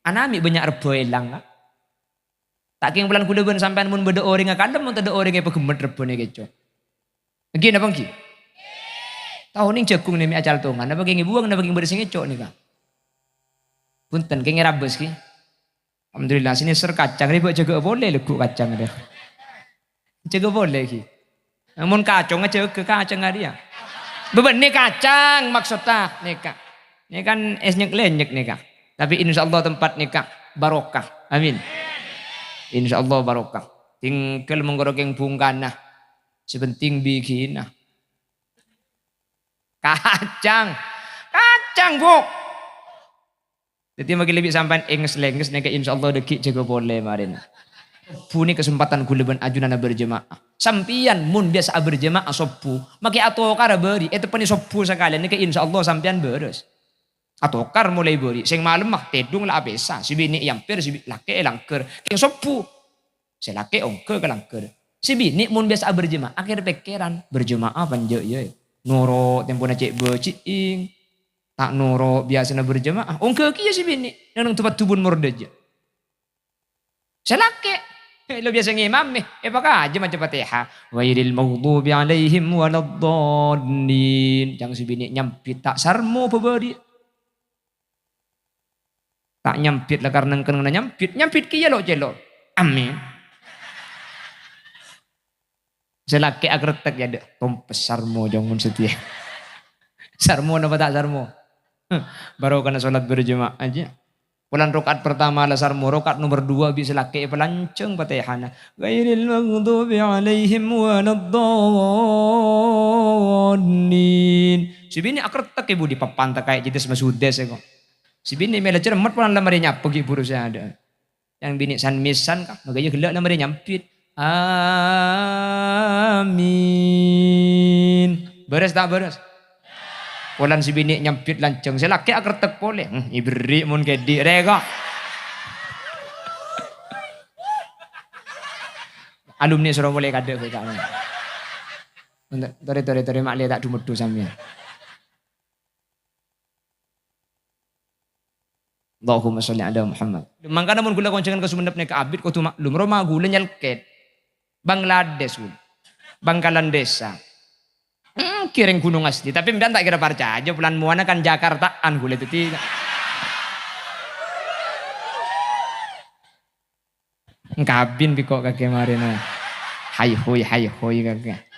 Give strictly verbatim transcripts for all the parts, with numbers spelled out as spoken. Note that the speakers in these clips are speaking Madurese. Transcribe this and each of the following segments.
Ana' mè' bânnya' rebbhâ èlang, Ka'. Ta' kèng polana kaulâ bân sampèyan mon bâdâ orèng akalem, mon tadâ' orèng èpaghemmet rebbhâna kèco. Èngghi napa èngghi? Tao nèng jhâghung nè mè' acaltongan, napa kèng èbuwâng, napa kèng bâdâ sè ngèco' nèka? Bhunten, kèng èrabâs ghi. Alhamdulillah, sè nèser kacang rè, bâ' jâgâ'â polè lagghu' kacang rè. Jâgâ polè ghi. Mon kacong, jâgâ kacang arèya. Bâbânnè kacang maksodda nèka. Nèka kan es nyèk-lènyèk nèka. Tapè insyaallah tempat nèka barokah. Amin. Insyaallah barokah. Tinggal mongkoro kèng bungkana. Sè penting bighina. Kacang. Kacang, Bu. Dhâddhi, makè lebbi sampèyan ènges-lènges nèka, insyaallah dhâggi' jâgâ polè marèna. Bhunè kasempadhân kaulâ bân ajunanna berjemaah. Sampèyan mon biyasa'a berjemaah sobbhu, makè atokara bâri', èteppanè sobbhu sakalèyan nèka, insyaallah sampèyan bârâs. Atokar molaè bâri', sèng malem mah tèdung la apèsa, sè binè' è ampèr, sè bi-, lakè' è langghâr. Kèng sobbhu, sè lakè' ongghâ ka langghâr. Sè binè' mon biyasa'a berjemaah, kèr-pèkkèran, berjemaah panjâ' iyâ. Noro' tempona cè' bâji'ing. Ta' noro' biyasana berjemaah, ongghâ kèya sè binè', neng-enneng teppa' dubun mordâjâ. Sè lakè', eh, lo biyasa ngimamè, èpakajâ maca Fatihah. Ghairil maghdubi alaihim waladdallin. Ca'na sè binè' nyambit, ta' sarmo bâbâri'. Ta' nyambit la karna kennengnganna nyambit, nyambit kèya lo'-cèlo'. Amin. Sè lakè' akrettek, yâ, dâ', tompes sarmo jhâ' mon satèya. Sarmo napa ta' sarmo? Barokana sholat berjemaah jiyâ. Polana rakaat pertama la sarmo, rakaat nomer dua bi' sè lakè' èpalanjhâng Fatihana. Ghairil maghdubi alaihim waladdallin. Sè binè' akrettek è budi papan ta' kaè jites masudes è ko. Sè binè' mèla cermet polana la marè nyapa ghi' buru sè adâ'. Yang binè' san-mèsan, Ka', maghâjâ ghellâ' la marè nyambit. Amin. Bârâs ta' bârâs? Polana sè binè' nyambit lanjhâng, sè lakè' akrettek polè. Hmm, èberri' mon kèdhi' rè, Ka'. Alumni soro polè kadâ', Ka'. Torè, torè, torè, ma'lè ta' du-meddu sampèyan. Allahumma sholli ala Muhammad. Mangkana mon ghulâ konjhângan ka Sumenep nèka abit kodhu maklum, roma ghulâ nyelket. Bangladesh ghulâ. Bangkalan Desa. Hmm, kèrèng Gunung Asli. Tapè sampèyan ta' kèra parcajâ, polana mowana kan Jakartaan ghulâ dhâddhi. Engkabin bi' ko' kakè marèna. Hai hoi, hai hoi kakè.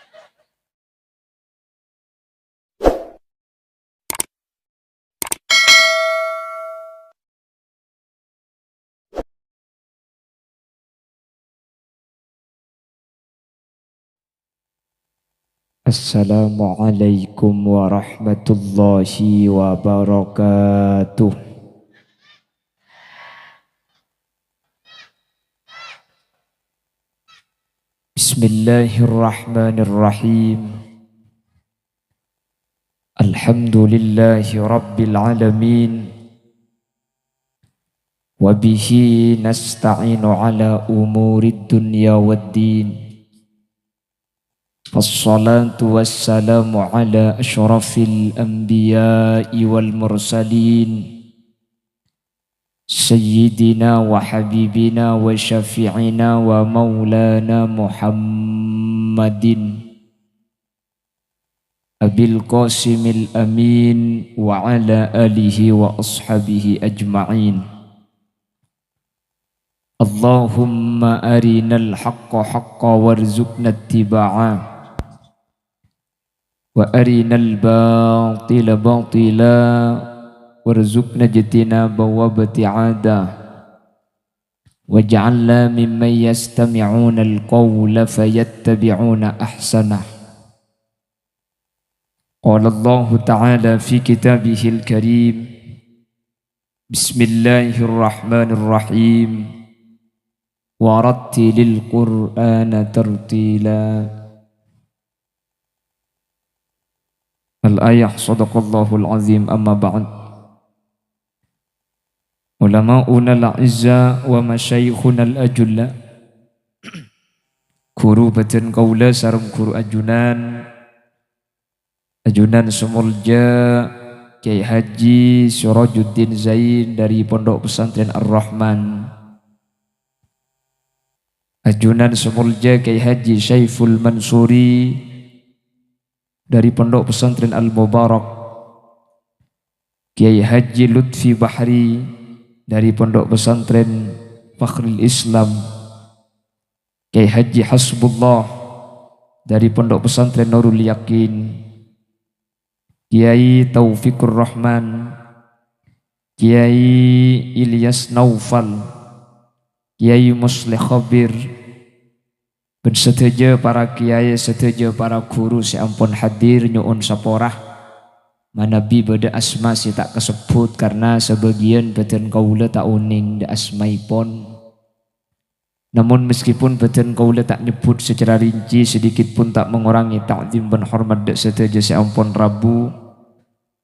Assalamualaikum warahmatullahi wabarakatuh. Bismillahirrahmanirrahim. Alhamdulillahi rabbil alamin. Wa bihi nasta'inu ala umurid dunya wad din. Wassalatu wassalamu ala asyrafil anbiya'i wal mursalin. Sayyidina wa habibina wa syafi'ina wa maulana Muhammadin Abil Qasimil Amin wa ala alihi wa ashabihi ajma'in. Allahumma arinal haqqa haqqa warzuqna ittiba'a. Wa arinal batila batila warzuqna ijtinaba wa ibti'ada. Waj'alna mimman yastami'unal qawla fayattabi'una ahsanah. Qala Allahu ta'ala fi kitabihil karim, Bismillahirrahmanirrahim. Warattilil Qur'ana tartila. Al-ayah, sadaqallahul azim, amma ba'd. Ulama'unal a'izza wa masyayikhunal ajulla. Ghuru bhâdhân kaulâ sareng ghuru ajunan, ajunan sè molja, Kiai Haji Sirajuddin Zain dari Pondok Pesantren Ar-Rahman. Ajunan sè molja Kiai Haji Syaiful Mansuri dari Pondok Pesantren Al-Mubarak. Kiai Haji Lutfi Bahri dari Pondok Pesantren Fakhrul Islam. Kiai Haji Hasbullah dari Pondok Pesantren Nurul Yakin. Kiai Taufikur Rahman, Kiai Ilyas Naufal, Kiai Musleh Khabir, bân sadhâjâ para kiai, sadhâjâ para ghuru sè ampon hadir nyo'on sapora. Manabi bâdâ asma sè ta' kasebbhut, karna sabâgiyân bâdân kaulâ ta' onèng dâ' asmaèpon. Namun, meskipun bâdân kaulâ ta' nyebbhut sacara rinci, sedikit pun ta' mengurangi ta'zim bân hormat dâ' sadhâjâ sè ampon rabu.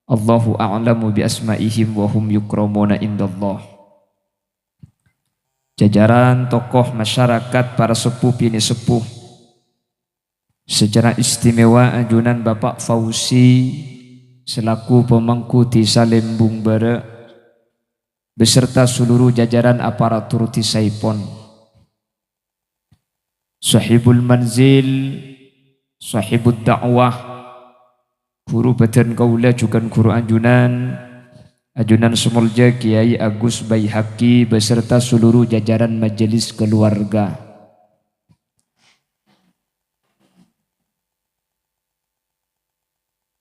Allahu a'lamu bi asma'ihim wa hum yukramuna indallah. Jajaran tokoh masyarakat, para seppo binè' seppo, secara istimewa ajunan Bapak Fauzi selaku pemangku Dhisa Lembung Bârâ' beserta seluruh jajaran aparatur dhisaèpon. Sahibul manzil, sahibud da'wah, ghuru bâdân kaulâ jhughân ghuru ajunan, ajunan sè molja Kiai Agus Baihaqi beserta seluruh jajaran majelis keluarga.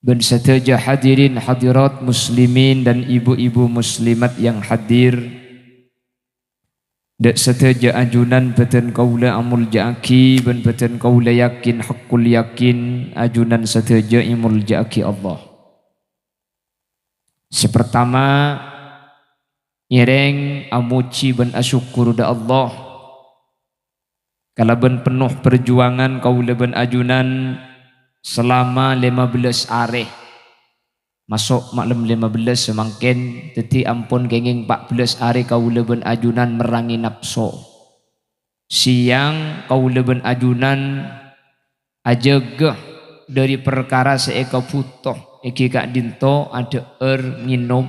Bân sadhâjâ hadirin hadirat muslimin dan ibu-ibu muslimat yang hadir. Dâ' sadhâjâ ajunan bâdân kaulâ amolja'aghi, bân bâdân kaulâ yakin haqqul yakin ajunan sadhâjâ èmolja'aghi Allah. Sè partama, ngèrèng amojhi bân asokkor dâ' Allah. Kalabân penno' parjuwangan kaulâ bân ajunan salama lèma bellâs arè. Maso' malem lèma bellâs samangkèn, dhâddhi ampon kèngèng pa' bellâs arè kaulâ bân ajunan merrangè napso. Sèyang kaulâ bân ajunan ajâgâ dhâri parkara sè èkabhuto, èngghi ka'dinto adhâ'âr ngènom.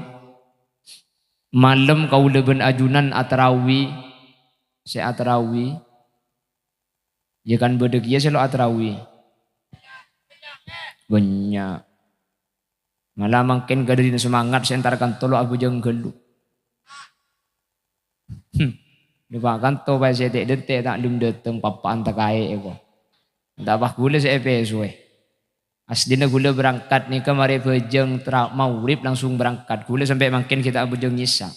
Malem kaulâ bân ajunan atrawi, sè atrawi, ya kan bâdâ kèya sè lo' atrawi. Bânnya'. Mala mangkèn kadhâddhiyân semangat sè entar kanto lo' abhâjâng ghâllu. Hmm. Dâpa' kanto paè sè tè'-dântè' ta' lem dâteng, pappa'an takaè èko. Ta' pas ghulâ sè èpèsowè. Aslina ghulâ berangkat nèka marè bhâjâng tra-, maghrib langsung berangkat. Ghulâ sampè' mangkèn ghi' ta' abhâjâng Isya.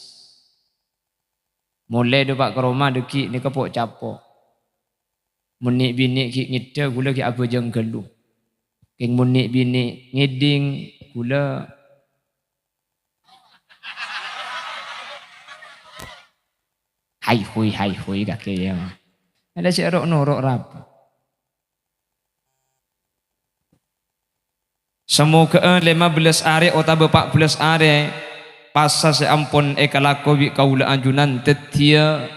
Molè dâpa' ka roma dâggi' nèka po'-capo'. Mon nè'-binè' ghi' ngèdhâ, ghulâ ghi' abhâjâng ghâllu. Kèng mon nè'-binè' ngèdhing, ghulâ hay-hoy, hay-hoy kakè, ya. Ada sè ro'-noro' rabu. Samoghâ'â lèma bellâs arè otabâ pa' bellâs arè pasa sè ampon èkalako bi' kaulâ ajunan dhâddhiyâ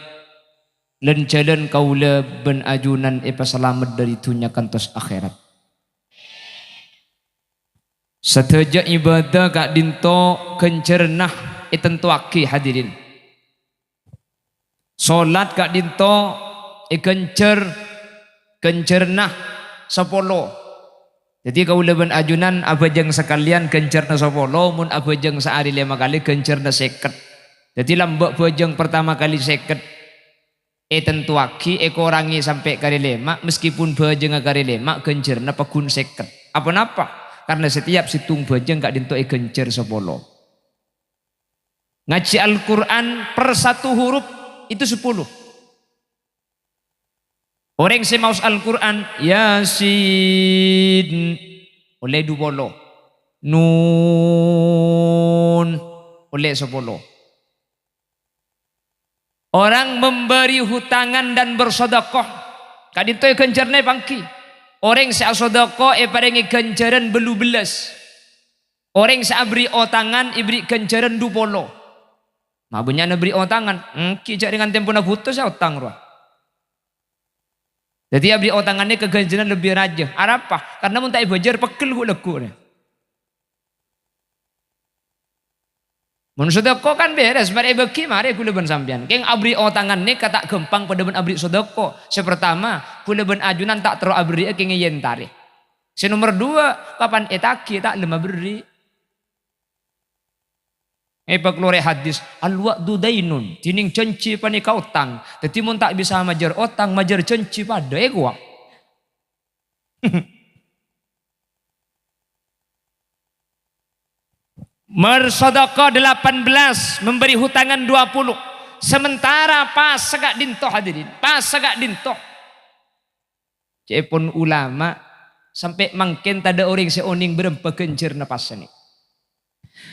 lan-jhâlân kaulâ bân ajunan èpasalamet dhâri dhunnya kantos akhèrat. Sadhâjâ ibadah ka'dinto ghânjhârânna ètantowaghi, hadirin. Solat ka'dinto èghânjhâr ghânjhârânna sapolo. Dhâddhi kaulâ bân ajunan abhâjâng sakalèyan ghânjhârânna sapolo, mon abhâjâng saarè lèma kalè ghânjhârânna sèket. Dhâddhi lambâ' bhâjâng partama kalè sèket ètantowaghi èkorangè sampè' karè lèma', meskipun bhâjângnga karè lèma', ghânjhârânna paggun sèket. Aponapa? Karna setiap sèttong bhâjâng ka'dinto èghânjhâr sapolo. Ngajhi Al-Qur'an per satu huruf itu sepuluh. Orèng sè maos Al-Qur'an, Yasin, ollè dupolo. Nun, ollè sapolo. Orang memberi hutangan dan bersedekah, ka'dinto èghânjhârânna èpangghi. Orèng sè asadaka èparèngè ghânjhârân bâllu bellâs. Orèng sè aberri' otangan èberri' ghânjhârân dupolo. Ma' bânnya'na berri' otangan, èngghi jhâ' rèng antèmpona bhuto sè otang rowa. Dhâddhi aberri' otangan nèka ghânjhârân lebbi rajâ. Arapa? Karna mon ta' èbâjâr, pegghel ghu'-lagghu' rè. Mon sedekah kan beres, marè èbâgi, marè ghulâ bân sampèyan. Kèng aberri' otangan nèka ta' ghâmpang padâ bân aberri' sedekah. Sè partama, ghulâ bân ajunan ta' terro aberri'â kèngèng èyentarè. Sè nomer dua, kapan ètagi ta' lem aberri'. Èpakalorè hadis, "Al-wa'du dainun," dhinèng janji panèka otang. Dhâddhi mon ta' bisa majâr otang, majâr janji padâ, èkowa. Bersedekah delapan belas, memberi hutangan dua puluh. Sementara pasa ka'dinto, hadirin, pasa ka'dinto. Ca'èpon ulama, sampè' mangkèn tadâ' orèng sè onèng bârâmpa ghânjhârânna pasa nèka.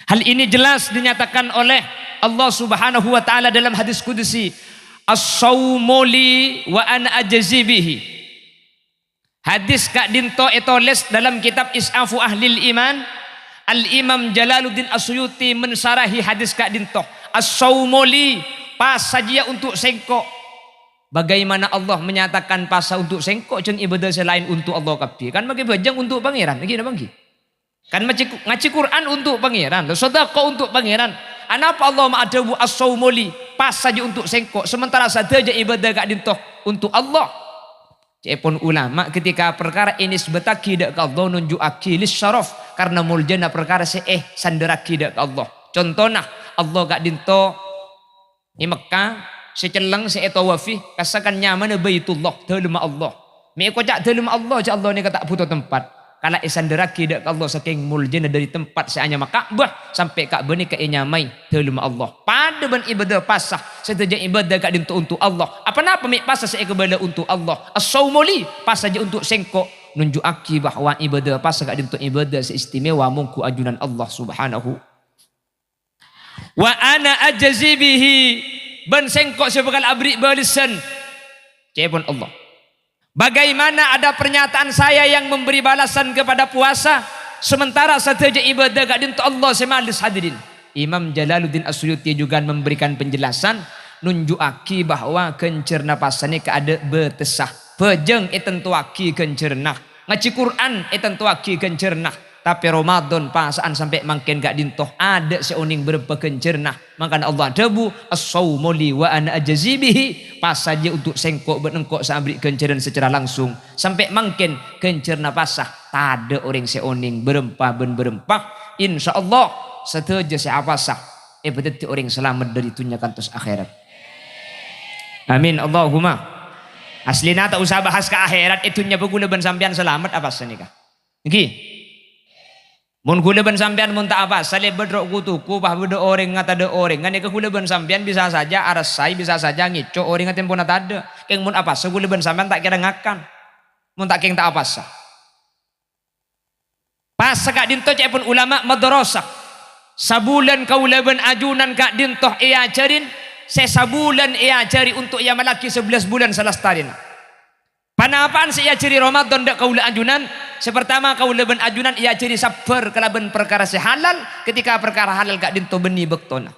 Hal ini jelas dinyatakan oleh Allah Subhanahu wa Ta'ala dalam hadis qudsi, "As-saumu li wa ana ajzi bihi." Hadis ka'dinto ètolès dalam kitab Is'afu Ahlil Iman. Al-Imam Jalaluddin As-Suyuti mensarahi hadis ka'dinto, "As-saumu li, pasa jiyâ untuk sèngko'." Bagaimana Allah menyatakan pasa untuk sèngko' jhân ibadah sè laèn untuk Allah kabbhi? Kan makè bhâjâng untuk Pangèran, ènggi napa ènggi? Kan maca-, ngajhi Qur'an untuk Pangèran, lho, sedekah untuk Pangèran. Anapa Allah ma' adhâbu, "As-saumu li, pasa jiyâ untuk sèngko'," sementara sadhâjâ ibadah ka'dinto untuk Allah? Ca'èpon ulama, ketika parkara ènisbataghi dâ' ka Allah, nonjhu'aghi lis syaraf, karena moljâna parkara sè èsandhârraghi dâ' ka Allah. Contona, Allah ka'dinto è Mekkah, sè celleng sè ètawafi, kasakan nyamana Baitullah, dâlemma Allah. Mè' èkoca' dâlemma Allah, jâ' Allah nèka ta' bhuto tempat. Kala èsandhârraghi dâ' ka Allah sakèng moljâna, dâri tempat sè anyama Ka'bah sampè' Ka'bah nèka ènyamaè dâlemma Allah. Padâ bân ibadah pasa, sadhâjâ ibadah ka'dinto untuk Allah. Aponapa mè' pasa sè èkabâlâ untuk Allah? "As-saumu li, pasa jiyâ untuk sèngko'." Nonjhu'aghi bahwa ibadah pasa ka'dinto ibadah sè istimewa mongghu ajunan Allah Subhanahu "Wa ana ajzi bihi," bân sèngko' sè bhâkal aberri' bâlessan, ca'èpon Allah. Bagaimana ada pernyataan saya yang memberi balasan kepada puasa, sementara sadhâjâ ibadah ka'dinto Allah sè malès, hadirin? Imam Jalaluddin As-Suyuti juga memberikan penjelasan, nonjhu'aghi bahwa ghânjhârânna pasa nèka adâ' bâtessa. Bhâjâng ètantowaghi ghânjhârânna. Ngajhi Qur'an ètantowaghi ghânjhârânna, tapè Ramadan pasa'an sampè' mangkèn ka'dinto adâ' sè onèng bârâmpa ghânjhârânna. Mangkana Allah adhâbu, "As-saumu li wa ana ajzi bihi," pasa jiyâ untuk sèngko' bân engko' sè aberri' ghânjhârân secara langsung. Sampè' mangkèn ghânjhârânna pasa tadâ' orèng sè onèng bârâmpa bân bârâmpa. Insyaallah, sadhâjâ sè apasa èpadhâddhi orèng salamet dâri dhunnya kantos akhèrat. Amin, Allahumma. Aslina ta' osa bahas ka akhèrat, è dhunnya bhâi ghulâ bân sampèyan salamet apasa nèka. Ènggi? Mon ghulâ bân sampèyan mon ta' apasa, lèbât ro'-, ku-, toko, pas bâdâ orèng ngatadâ' orèng, ghânèka ghulâ bân sampèyan bisa saja arassa, bisa saja ngèco' orèngnga tempona tadâ'. Kèng mon apasa ghulâ bân sampèyan ta' kèra ngakan. Mon ta' kèng ta' apasa. Pas ka'dinto ca'èpon ulama madrasah. Sabulân kaulâ bân ajunan ka'dinto èajhâri, sè sabulân èajhâri untuk èamallaghi sabellâs bulân salastarèna. Ponapa'an sè èajhâri Ramadan dâ' kaulâ ajunan? Sè partama, kaulâ bân ajunan èajhâri sabbhâr kalabân parkara sè halal, ketika parkara halal ka'dinto bânnè bâktona.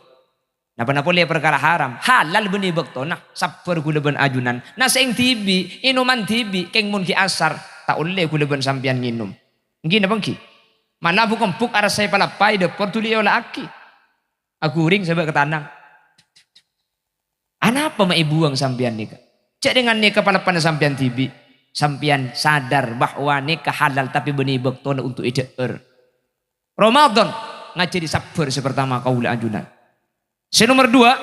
Napa-napa polè parkara haram, halal bânnè bâktona, sabbhâr ghulâ bân ajunan. Nasè'èng dhibi', ènoman dhibi', kèng mon ghi' asar, ta' ollè ghulâ bân sampèyan ngènom. Ènggi napa ènggi? Mala bu-kembuk arassa èpalappa è dâpor dhuli èola'aghi. Aghuring sabâ' ka tanang. Anapa ma' èbuwâng sampèyan nèka? Jhâ' dengan nèka palappana sampèyan dhibi'. Sampèyan sadar bahwa nèka halal tapè bânnè bâktona untuk èdhâ'âr. Ramadan ngajhâri sabbhâr sè partama kaulâ ajunan. Sè nomer dua,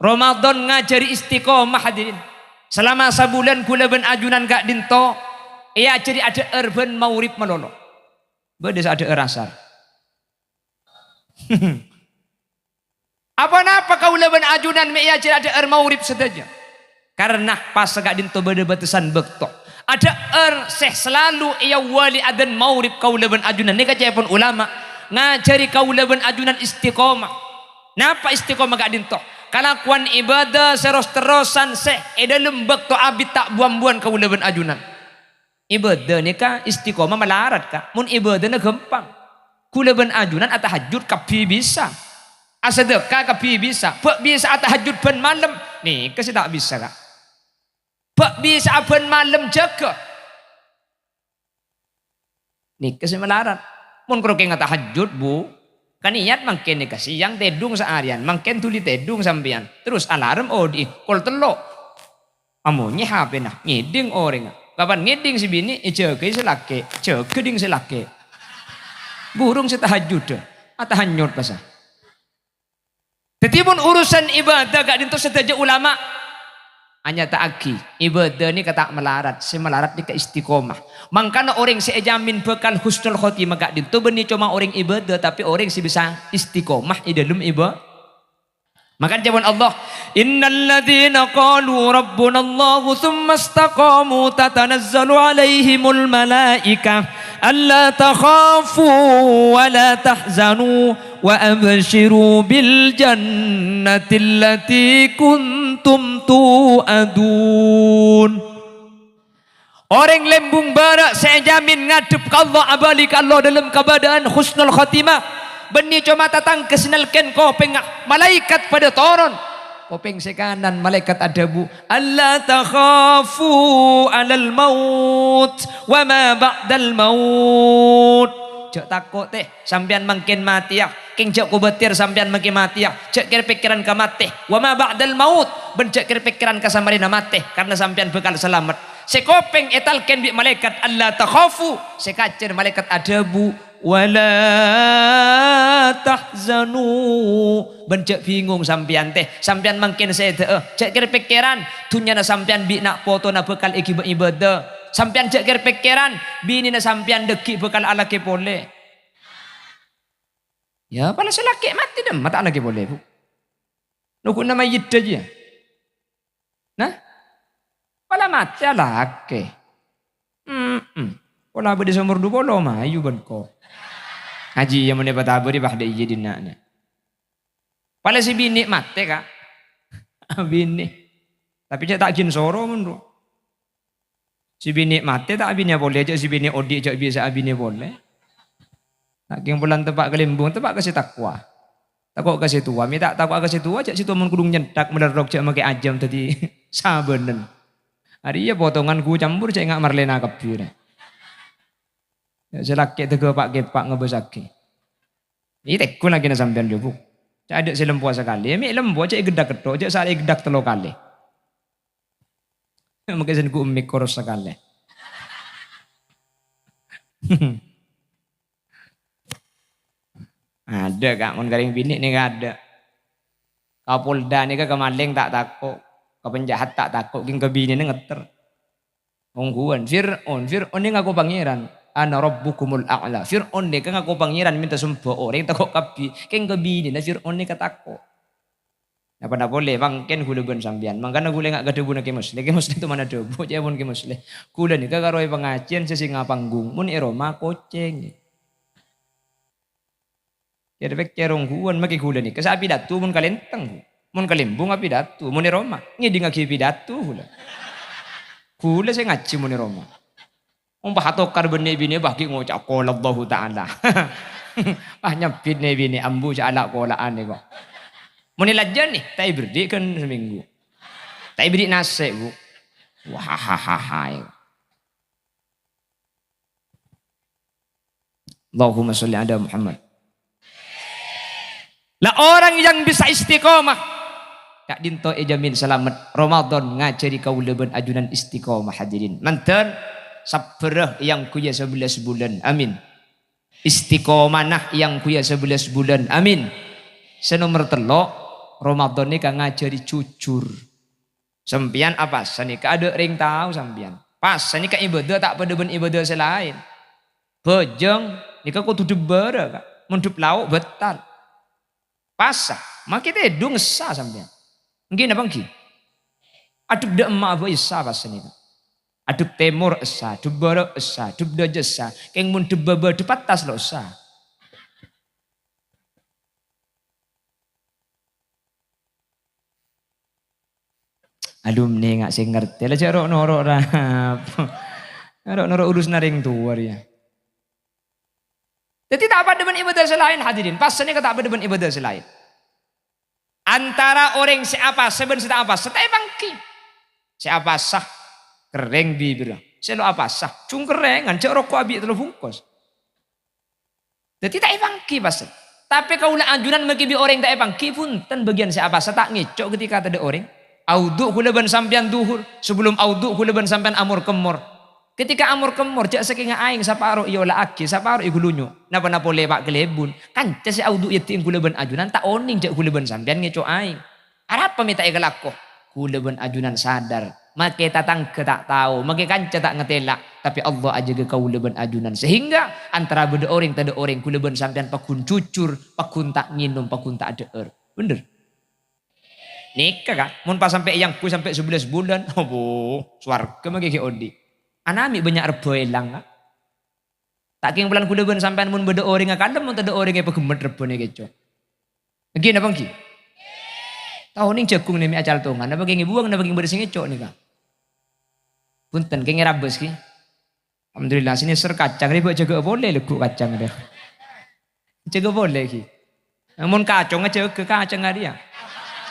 Ramadan ngajhâri istiqomah, hadirin. Selama sabulân kaulâ bân ajunan ka'dinto èajhâri adhâ'âr bân maghrib malolo. Bâdâ sè adhâ'âr asar. Aponapa kaulâ bân ajunan mè' èajhâri adhâ'âr maghrib sadhâjâ? Karna pas ka'dinto bâdâ bâtesan bâkto. Adhâ'âr sè salalu èawwali adzan maghrib kaulâ bân ajunan. Nèka ca'èpon ulama, ngajhâri kaulâ bân ajunan istiqomah. Napa istiqomah ka'dinto? Kalakowan ibadah sè ros-terrosan sè è dâlem bâkto abit ta' bu-ambuwân kaulâ bân ajunan. Ibadah nèka istiqomah malarat, Ka'. Mon ibadahna ghâmpang. Kaulâ bân ajunan atahajjud kabbhi bisa. Asadâka kabbhi bisa. Bâ' bisa atahajjud bân malem. Nèka sè ta' bisa, Ka'. Bâ' bisa bân malem jâgâ. Nèka sè malarat. Mon karo kèng atahajjud, Bu. Kan niyat mangkèn nèka, sèyang tèdung saarèyan, mangkèn dhuli tèdung sampèyan. Terros alarm odi'i, kol tello'. Amonyè H P-na, ngèdhing orèngnga. Kapan ngèdhing sè binè', èjâgâi sè lakè', jâgâ dhing sè lakè'. Burung sè tahajjudda, atahanyut pasa. Dhâddhi, mon urusan ibadah ka'dinto sadhâjâ ulama anyata'aghi, ibadah nèka ta' malarat, sè malarat nèka istiqomah. Mangkana orèng sè èjamin bhâkal husnul khotimah ka'dinto bânnè coma orèng ibadah, tapè orèng sè bisa istiqomah è dhâlem iba-, Maka ca'èpon Allah, "Innal ladzina qalu rabbunallahu tsumma istaqamu tatanazzalu 'alaihimul malaikah alla takhafu wa la tahzanu wa absyiru bil jannati allati kuntum tu'adun." Orèng lembung bârâ' sè èjamin ngadhep ka Allah, abâli ka Allah dhâlem kabâdâ'ân husnul khotimah, bânnè coma tatangghâ sè nalkèn kopèngnga, malaèkat padâ toron. Kopèng sè kanan malaèkat adhâbu, "Alla takhafu 'alal maut wa ma ba'dal maut." Jhâ' tako', tè. Sampèyan mangkèn matèya, kèng jhâ' kobâtèr sampèyan mangkèn matèya, jhâ' kèr-pèkkèran ka matè, wa ma ba'dal maut, bân jhâ' kèr-pèkkèran ka samarèna matè, karna sampèyan bhâkal salamet. Sè kopèng ètalkèn bi' malaèkat, "Alla takhafu," sè kacèr malaèkat adhâbu, "Wa la tahzanu," bân jhâ' bhingong sampèyan, tè. Sampèyan mangkèn sèdhâ'â, jhâ' kèr-pèkkèran, dhunnyana sampèyan bi' na' potona bhâkal èghibâ ibadah. Sampèyan jhâ' kèr-pèkkèran, binèna sampèyan dhâggi' bhâkal alakè polè. Ya, pala sè lakè' matè dâ' emma ta' alakè polè, Bu. Nunggu'na mayyidda jiyâ. Nah, pala matè alakè. Mm-mm. Pola bâdâ somor du polo mayu bân ko. Ngajhi ya mon èpatabâri bâh dâ' iyâ dinna'. Pala sè binè' matè, Ka'. Binè'. Tapè jhâ' ta' jin soro mon ro. Sè binè' matè ta' abinèa polè, jhâ' sè binè' odi' jhâ' bisa abinè polè. Ta' kèng polana teppa' ka lembung, teppa' ka sè takwa. Tako' ka sè towa, mè' ta' tako'a ka sè towa, jhâ' sè towa mon kodhung nyenthak malerrok jhâ' makè ajâm dhâddhi sabânan. Arèya potongan ghu campur jhâ' enga' marlèna kabbhi rè. Jhâ' sè lakè' tèghâ pa'-kèpa' ngabâsaghi. Iyâ tèghâ lakèna sampèyan jhâ' Bu. Jhâ' adâ' sè lempowa sakalè, mè' lempowa jhâ' ègheddhâk kettok, jhâ' sala ègheddhâk tello kalè. Makè sèngko' mè' koros sakalè. Adâ', Ka', mon ka rèng binè' nèka adâ'. Kapolda nèka ka malèng ta' tako', ka penjahat ta' tako', kèng ka binèna ngetter. Ongghuwân, Fir'aun, Fir'aun nèka ngako pangèran, "Ana rabbukumul a'la." Fir'aun nèka ngako pangèran, mènta somba orèng tako' kabbhi, kèng ka binèna Fir'aun nèka tako'. Napa-napa polè, mangkèn ghulâ bân sampèyan. Mangkana ghulâ enga' ka dhâbuna Kè Musleh. Kè Musleh toman adhâbu, ca'èpon Kè Musleh. Ghulâ nèka karo è pangajiân sè sènga panggung. Mon è roma, kocèng. Kèr-pèkkèr ongghuwân, makè ghulâ nèka sè apidato mon ka lèntèng, Bu. Mon ka lembung apidato. Mon è roma, ngèdingngaghi pidato ghulâ. Ghulâ sè ngajhi mon è roma. Ompa atokar bân nè-binè bâ ghi' ngoca' "Qala Allahu Ta'ala." Bâ nyebbhit nè-binè ambu jhâ' ala'-kola'an nèko. Mon èlajânè, ta' èberri' ghân samènggu. Ta' èberri' nasè', Bu. Wah, ha, ha, ha, ha. Allahumma sholli ala Muhammad. Lah, orang yang bisa istiqomah, ka'dinto èjamin salamet. Ramadan ngajhâri kaulâ bân ajunan istiqomah, hadirin. Manten, sabbhârâ èangghuya sabellâs bulân. Amin. Istiqomana èangghuya sabellâs bulân. Amin. Sè nomer tello', Ramadan nèka ngajhâri jujur. Sampèyan apasa nèka adâ' rèng tao sampèyan. Pasa nèka ibadah ta' padâ bân ibadah sè laèn. Bhâjâng nèka kodhu dhep bârâ, Ka'. Mon dhep lao', bâtal. Pasa, makè tèdung essa sampèyan. Èngghi napa èngghi? Adhep dâ' emma' bhâi essa pasa nèka. Adhep tèmor essa, dhep bârâ' essa, dhep dâjâ essa. Kèng mon dhep bâbâ, dhep attas lo' essa. Alumni nga' sè ngartè, la jhâ' ro'-noro' ra. Ro'-noro' urusna rèng towa rèya. Dhâddhi ta' padâ bân ibadah sè laèn, hadirin. Pasa nèka ta' padâ bân ibadah sè laèn. Antara orèng sè apasa bân sè ta' apasa, ta' èpangghi. Sè apasa, kerrèng bibirra. Sè lo' apasa, jhung kerrèngan, jhâ' roko' abi' tello bungkos. Dhâddhi ta' èpangghi pasa. Tapè kaulâ ajunan makkè bi' orèng ta' èpangghi, bhunten, bâgiyân sè apasa ta' ngèco' ketika tadâ' orèng. Audhu' kaulâ bân sampèyan dhuhur, sabellum audhu' kaulâ bân sampèyan amor-kemmor. Ketika amor-kemmor, jhâ' sakènga aèng saparo èola'aghi, saparo èghulunyo. Napa-napa polè pa' kalèbun. Kanca sè audhu' èyadhi'in kaulâ bân ajunan ta' onèng jhâ' kaulâ bân sampèyan ngèco' aèng. Arapa mè' ta' èkalako? Kaulâ bân ajunan sadar, makkè tatangghâ ta' tao, makkè kanca ta' ngatela', tapè Allah ajâgâ kaulâ bân ajunan. Sehingga antara bâdâ orèng tadâ' orèng, kaulâ bân sampèyan pagghun jujur, pagghun ta' ngènom, pagghun ta' adhâ'âr. Bhender? Nèka, ka, mon pas sampè' èyangghuy sampè' sabellâs bulân, abo, sowarghâ makkè ghi' odi'. Ana' mè' bânnya' rebbhâ èlang, ka. Ta' kèng polana kaulâ bân sampèyan mon bâdâ orèng akalem, mon tadâ' orèng èpaghemmet rebbhâna kèco'. Èngghi napa èngghi? Ta' onèng jhâghung nè mè' acaltongan, napa kèng èbuwâng, napa kèng bâdâ sè ngèco' nèka? Bhunten, kèng èrabâs ghi. Alhamdulillah, sè nèser kacang rè bâ' jâgâ'â polè lagghu' kacang rè. Jâgâ polè ghi. Mon kacong ajâgâ kacang arèya.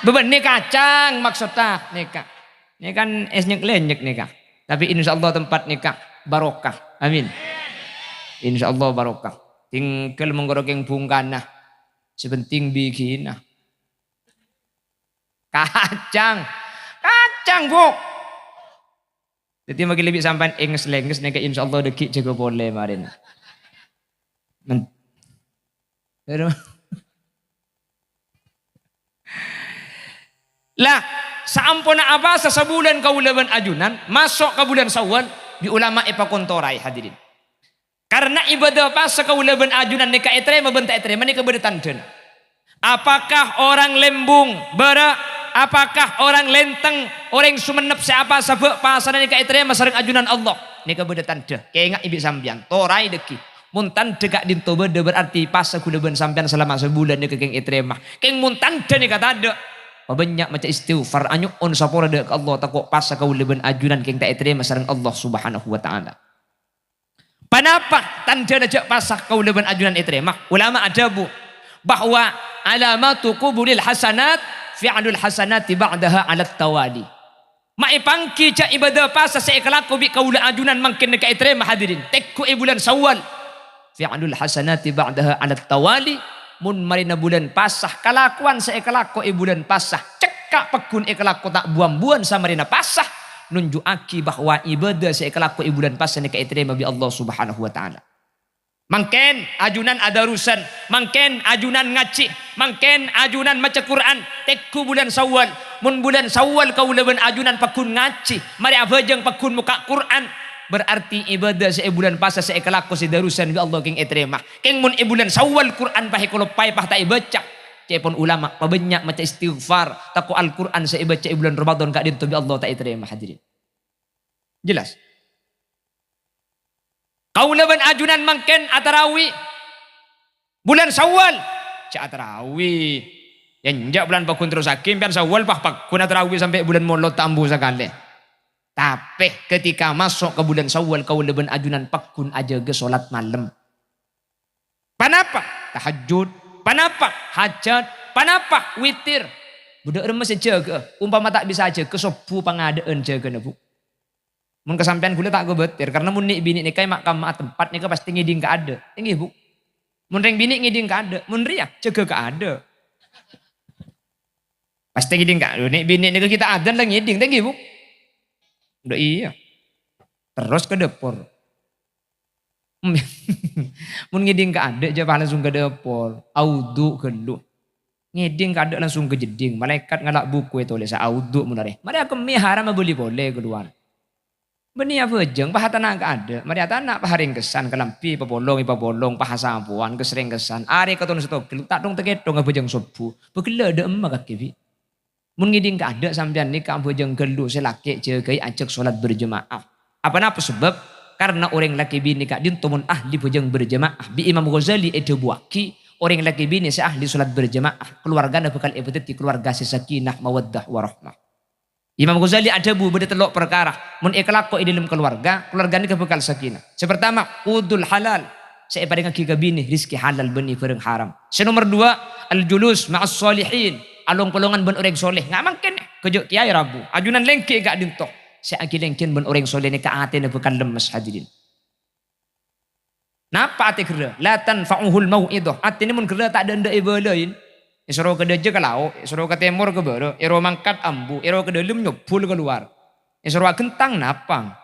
Bâbânnè kacang maksodda nèka. Nèka kan es nyek-lenyek nèka. Tapè insyaallah tempat nèka barokah. Amin. Insyaallah barokah. Tinggal mongkoro kèng bungkana. Sè penting bighina. Kacang. Kacang, Bu. Dhâddhi, makkè lebbi sampèyan ènges-lenges nèka, insyaallah dhâggi' jâgâ polè marèna. Men-, Lah, saamponna apasa sabulân kaulâ bân ajunan, maso' ka bulân Syawal, bi' ulama èpakontorai, hadirin. Karna ibadah pasa kaulâ bân ajunan nèka ètarèma bân ta' ètarèma nèka bâdâ tandhâna. Apakah orang Lembung, Bara'? Apakah orang Lenteng, orèng Songennep sè apasa bâ' pasana nèka ètarèma sareng ajunan Allah? Nèka bâdâ tandhâ. Kaènga'è bi' sampèyan, toraè dhâggi'. Mon tandhâ ka'dinto bâdâ, berarti pasa kaulâ bân sampèyan salama sabulân nèka kèng ètarèma. Kèng mon tandhâ nèka tadâ', pabânnya' maca istighfar, anyo'on sapora dâ' ka Allah, tako' pasa kaulâ bân ajunan kèng ta' ètarèma sareng Allah Subhanahu wa Ta'ala. Ponapa tandhâna jhâ' pasa kaulâ bân ajunan ètarèma? Ulama adhâbu bahwa alamatu qubulil hasanat fi'lul hasanati ba'daha 'alat tawali. Ma' èpangghi jhâ' ibadah pasa sè èkalako bi' kaulâ ajunan mangkèn nèka ètarèma, hadirin. Tengghu è bulân Syawal. Fi'lul hasanati ba'daha 'alat tawali. Mon marèna bulân pasa, kalakowan sè èkalako è bulân pasa, cekka' pagghun èkalako ta' bu-ambuwân samarèna pasa, nunju'aghi bahwa ibadah sè èkalako è bulân pasa nèka ètarèma bi' Allah Subhanahu wa Ta'ala. Mangkèn ajunan adarusan, mangkèn ajunan ngajhi, mangkèn ajunan maca Qur'an, tengghu bulân Syawal. Mon bulân Syawal kaulâ bân ajunan pagghun ngajhi, marè abhâjâng pagghun mokka' Qur'an, berarti ibadah sè è bulân pasa sè èkalako sè darusan bi' Allah kèng ètarèma. Kèng mon è bulân Syawal Qur'an pas èkaloppaè, pas ta' èbâca, ca'èpon ulama, pabânnya' maca istighfar, tako' Al-Qur'an sè èbâca è bulân Ramadan ka'dinto bi' Allah ta' ètarèma, hadirin. Jelas? Kaulâ bân ajunan mangkèn atarawi bulân Syawal. Jhâ' atarawi. Yâ, enjâ' bulân pagghun terrossaghi, sampèyan Syawal, pas pagghun atarawi sampè' bulân Molod ta' ambu sakalè. Tapè ketika maso' ka bulân Syawal, kaulâ bân ajunan pagghun ajâgâ solat malem. Ponapa? Tahajjud. Ponapa? Hajat. Ponapa? Witir. Bâdâ remma sè jâgâ'â. Ompama ta' bisa ajâgâ, sobbhu pangadâ'ân jâgâna, Bu. Mon ka sampèyan ghulâ ta' kobâtèr, karna mon nè'-binè' nèka è ma'-kamma'a tempat nèka pastè ngèdhing ka adâ'. Èngghi, Bu? Mon rèng binè' ngèdhing ka adâ', mon rèya jâgâ ka adâ'. Pastè ngèdhing ka, "Lho, nè'-binè' nèka ghi' ta' adzan la ngèdhing, ta' èngghi, Bu?" Dâ' iyâ. Terros ka dâpor. Mon ngèdhing ka adâ', jhâ' pas langsung ka dâpor. Audhu' ghâllu. Ngèdhing ka adâ' langsung ka jeddhing. Malaèkat ngala' buku ètolèsa audhu' mon arè. Marè akemmè haram abâli polè kalowar. Bânnè abhâjâng, pas atana' ka adâ'. Marè atana' pas arèngkessan, kalambhi èpapolong, èpapolong, pas asapowan, kès-rèngkessan. Arè katon sè togel, ta' tong-takètong abhâjâng sobbhu. Bâghellâ' dâ' emma kakè bi'. Mon ngèdhing ka adâ' sampèyan nèka abhâjâng ghâllu sè lakè' jâgâi ajhâk solat berjamaah. Aponapa sabâb? Karna orèng lakè binè ka'dinto mon ahli bhâjâng berjamaah. Bi' Imam Ghazali èdhâbuwâghi, orèng lakè binè sè ahli solat berjamaah, kalowargana bhâkal èpadhâddhi kalowarga sè sakinah, mawaddah, warahmah. Imam Ghazali adhâbu bâdâ tello' parkara, mon èkalako è dâlem kalowarga, kalowarga nèka bhâkal sakinah. Sè partama, qut'ul halal, sè èparèngaghi ka binè rejhekkè halal bânnè bhârâng haram. Sè nomer duwâ', al-julus ma'as shalihin, along-polongan bân orèng soleh. Nga' mangkèn, ghâjâ' kèyaè rabu, ajunan lèngghi è ka'dinto. Sè aghilèngghi bân orèng soleh nèka atèna bhâkal lemmes, hadirin. Napa atè ghârâ? La tanfa'uhul mau'idhah. Atèna mon ghârâ ta' dâ'-endâ' èbâlâi. Èsoro ka dâjâ ka lao', èsoro ka tèmor ka bârâ', èro mangkat ambu, èro ka dâlem nyobbhul kalowar. Èsoro aghentang napa?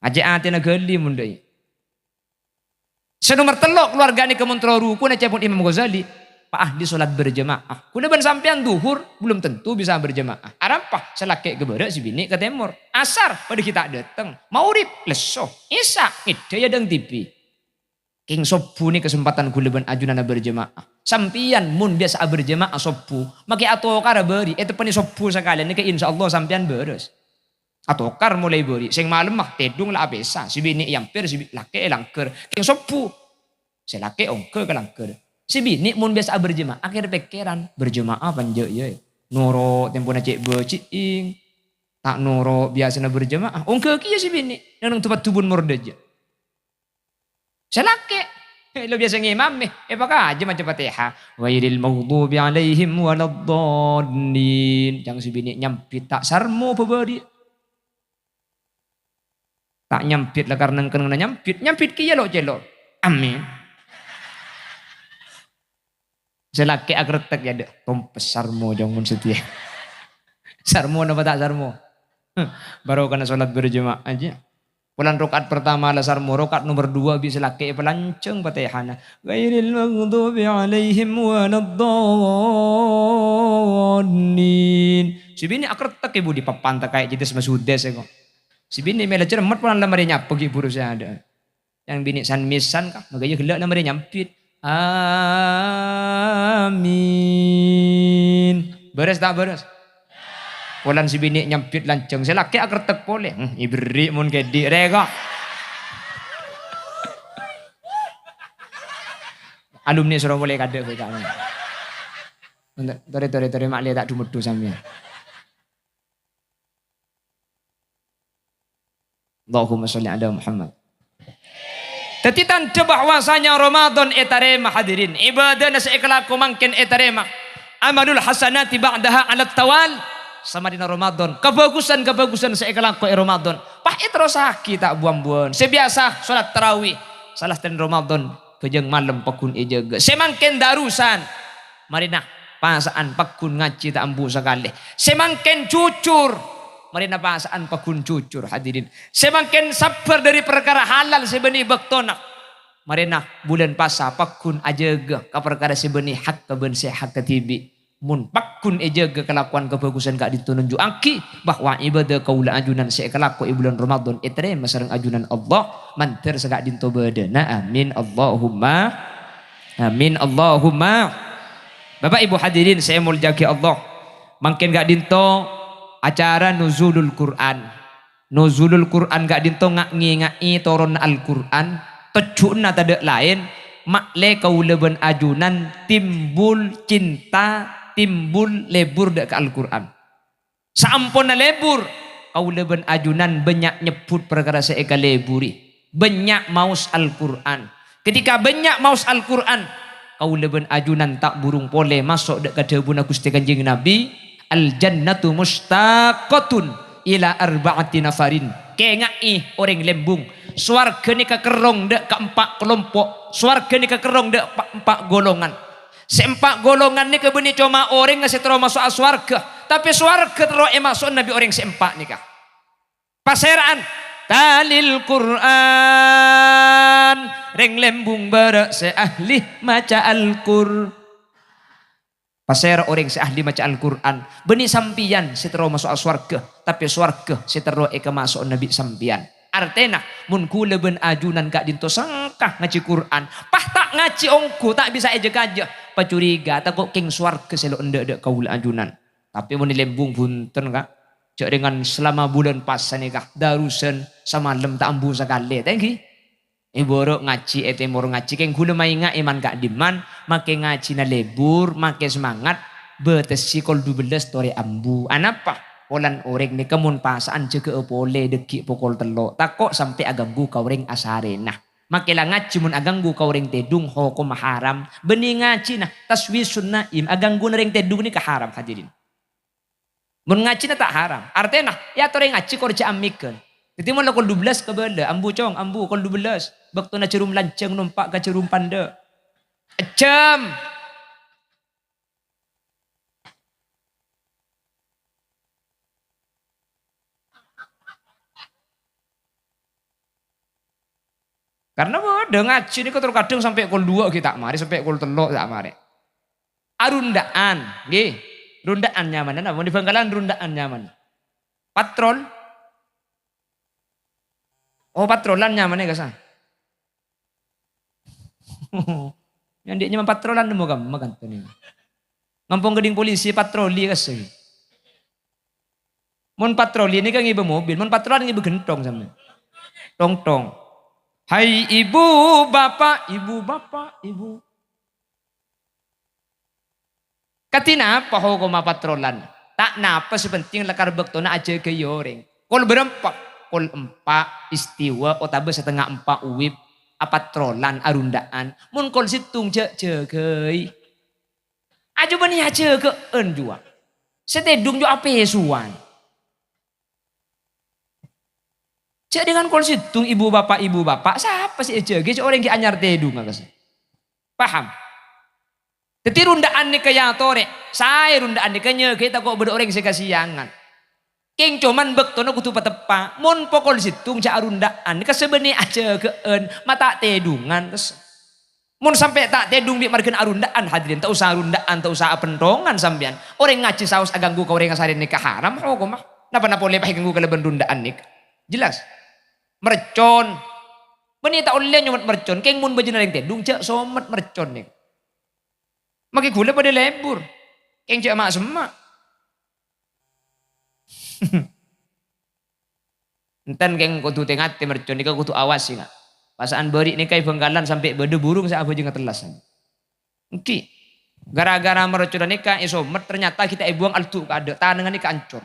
Ajjhâ' atèna ghâli mon dâi. Sè nomer tello', kalowarga nèka mon terro rukun, ca'èpon Imam Ghazali, pa ahli sholat berjamaah. Kaulâ bân sampèyan dhuhur belum tentu bisa berjamaah. Arapa? Sè lakè' ka bârâ', sè binè' ka tèmor. Asar, padâ ghi' ta' dâteng. Maghrib, lesso. Isya, ngèdhâ è adâ'na TV. Kèng sobbhu nèka kasempadhân kaulâ bân ajunanna berjamaah. Sampèyan mon biyasa'a berjamaah sobbhu, makè atokara bâri', èteppa'è sobbhu sakalèyan nèka insyaallah sampèyan bârâs. Atokar molaè bâri', sè malem ma' tèdung la apèsa, sè binè' è ambhir, sè bi-, lakè' è langghâr. Kèng sobbhu, sè lakè' ongghâ ka langghâr. Sè binè' mon biyasa'a berjamaah, akhèr pèkkèran, berjamaah panjâ' iyâ. Noro' tempona cè' bâji'ing, ta' noro' biyasana berjamaah, ongghâ kèya sè binè', neng-enneng du-paddubun mor dâjâ. Sè lakè', eh, lo biyasa ngimamè, èpakajâ maca Fatihah. Ghairil maghdubi alaihim waladdallin. Jhâng sè binè' nyambit ta' sarmo bâbâri'. Ta' nyambit la karna kennengnganna nyambit, nyambit kèya lo'-cèlo'. Amin. Sè lakè' akrettek, yâ, dâ', tompes sarmo, jhâng mon satèya. Sarmo napa ta' sarmo? Barokana sholat berjamaah jiyâ. Polana rakaat pertama la sarmo, rakaat nomer dua bi' sè lakè' èpalanjhâng Fatihana. Ghairil maghdubi alaihim waladdallin. Sè binè' akrettek, è budi papan ta' kaè jidis masudes, è, kok. Sè binè' mèla cermet polana la marè nyapa ghi' buru sè adâ'. Yang binè' san-mèsan, ka, maghâjâ ghellâ' la marè nyambit. Amin. Bârâs ta' bârâs? Polana sè binè' nyambit lanjhâng, sè lakè' akrettek polè. Hmm, èberri' mon kèdhi', rè, kok. Alumni soro polè kadâ' B K M. Torè, torè, torè, ma'lè ta' du-meddu sampèyan. Allahumma sholli ala Muhammad. Dhâddhi tandhâ bahwasanya Ramadan ètarèma, hadirin. Ibadana sè èkalako mangkèn ètarèma. Amalul hasanati ba'daha alat tawal. Samarèna Ramadan, kabhâghusân-kabhâghusân sè èkalako è Ramadan, pas èterrossaghi ta' bu-ambuwân. Sè biyasa sholat tarawih, sè la ètarèma Ramadan, ghâjâng malem pagghun èjâgâ. Sè mangkèn darusan, marèna pasa'an pagghun ngajhi ta' ambu sakalè. Sè mangkèn jujur, marèna pasa'an pagghun jujur, hadirin. Sè mangkèn sabbhâr dhâri parkara halal sè bânnè bâktona, marèna bulân pasa pagghun ajâgâ ka parkara sè bânnè hakka bân sè hakka dhibi'. Mon pagghun èjâgâ kalakowan kabhâghusân ka'dinto nunju'aghi bahwa ibâdâ kaulâ ajunan sè èkalako è bulân Ramadan ètarèma sareng ajunan Allah, mandhâr saka'dinto bâdâna. Amin, Allahumma amin, Allahumma. Bapak Ibu hadirin sè èmoljâ'aghi Allah, mangkèn ka'dinto acara Nuzulul Quran. Nuzulul Quran ka'dinto nga-, ngènga'è toronna Al-Quran, tojjhuna tadâ' laèn, ma'lè kaulâ bân ajunan timbul cinta, timbul lebur dâ' ka Al-Quran. Saamponna lebur, kaulâ bân ajunan bânnya' nyebbhut parkara sè èkaleburi, bânnya' maos Al-Quran. Ketika bânnya' maos Al-Quran, kaulâ bân ajunan ta' burung polè maso' dâ' ka dhâbuna Ghustè Kanjeng Nabi, "Al-jannatu musytaqqatun ila arba'ati nafarin." Kènga'è orèng Lembung, sowarghâ nèka kerrong dâ' ka empa' kalompo', sowarghâ nèka kerrong dâ' pa-, empa' golongan. Sè empa' golongan nèka bânnè coma orèngnga sè terro maso'a sowarghâ, tapè sowarghâ terro èmaso'ana bi' orèng sè empa' nèka. Pasèra'an? Talil Qur'an. Rèng Lembung bârâ' sè ahli maca Al-Qur-, pasèra orèng sè ahli maca Al-Qur'an? Bânnè sampèyan sè terro maso'a sowarghâ, tapè sowarghâ sè terro èkamaso'ana bi' sampèyan. Artèna, mon kaulâ bân ajunan ka'dinto sengka ngajhi Qur'an, pas ta' ngajhi ongghu ta' bisa èjâ-kajâ, pacuriga tako' kèng sowarghâ sè lo' endâ' dâ' kaulâ ajunan. Tapè mon è Lembung bhunten, Ka'. Jhâ' rèngan selama bulân pasa nèka, darusan samalem ta' ambu sakalè, ta' ènggi? È bârâ' ngajhi, è tèmor ngajhi, kèng kaulâ maènga'è man-ka'dimman, makè ngajhina lebur, makè semangat, bâtessè kol dubellâs torè ambu. Anapa? Polana orèng nèka mon pasa'an jâgâ'â polè dâggi' pokol tello', tako' sampè' aganggu ka orèng asarèna. Makè la ngajhi mon aganggu ka orèng tèdung, hokomma haram. Bânnè ngajhina, taswisun naim, agangguna rèng tèdung nèka haram, hadirin. Mon ngajhina ta' haram, artèna èyatorè ngajhi kor jhâ' ammèghân. Dhâddhi mon la kol dubellâs kabâlâ, ambu, Cong, ambu, kol dubellâs. Bâktona jhârum lanjhâng nompa' ka jhârum pandâ'. Ejjhâm. Karna bâdâ ngajhi nèko terkadang sampè' kol duwâ' ghi' ta' marè, sampè' kol tello' ta' marè. Arondhâ'ân, ngghi. Rondhâ'ân nyamana napa? Mon è Bhângkalan rondhâ'ân nyamana. Patrol. Oh, patrolan nyamana kassa'. Nyandhi' nyama patrolan nemmo kamma kanto nèko. Ngampong ghâddhing polisi patroli kassa'. Mon patroli nèka ngibâ mobil, mon patrolan ngibâ ghentong sampèyan. Tong-tong. Hai ibu, bapak, ibu, bapak, ibu. Kadhi napa hokomma patrolan? Ta' napa, sè penting lakar bâktona ajâgâi orèng. Kol bârâmpa? Kol empa' istiwa otabâ satengnga empa' uwib. Apatrolan, arondhâ'ân. Mon kol sèttong jhâ' jâgâi. Ajâ bânnè ajâgâ'ân juwa. Sè tèdung juwa apèsowan. Jhâ' dhingghân kol sèttong, ibu bapa', ibu bapa', sapa sè èjâgâi? Sè orèng ghi' anyar tèdungnga, kassa'. Paham? Dhâddhi, rondhâ'ân nèka èyatorè, saè rondhâ'ân nèka nyagâi tako' bâdâ orèng sè kasèyangan. Kèng coma bâktona kodhu pateppa'. Mon pokol sèttong jhâ' arondhâ'ân, kassa' bânnè ajâgâ'ân, ma' ta' tèdungan, kassa'. Mon sampè' ta' tèdung bi' marghâna arondhâ'ân, hadirin, ta' osa arondhâ'ân, ta' osa apènthongan sampèyan. Orèng ngajhi saos aghânggu ka orèng asarè nèka haram hokomma. Napa-napa ollè pas èghânggu kalabân rondhâ'ân nèka. Jelas? Mercon. Bânnè ta' ollè nyomet mercon. Kèng mon bâjâna orèng tèdung, jhâ' somet mercon nèka. Makè ghulâ padâ lebur. Kèng jhâ' ma'-semma'. Enten kèng kodhu tè-ngatè mercon nèka kodhu awasi, Ka'. Pasa'an bâri' nèka è Bhângkalan sampè' bâdâ burung sè abhâjângnga tellas. Èngghi. Gara-gara merconna nèka èsomet, ternyata ghi' ta' èbuwâng aldu' kaadâ', tanangnga nèka ancor.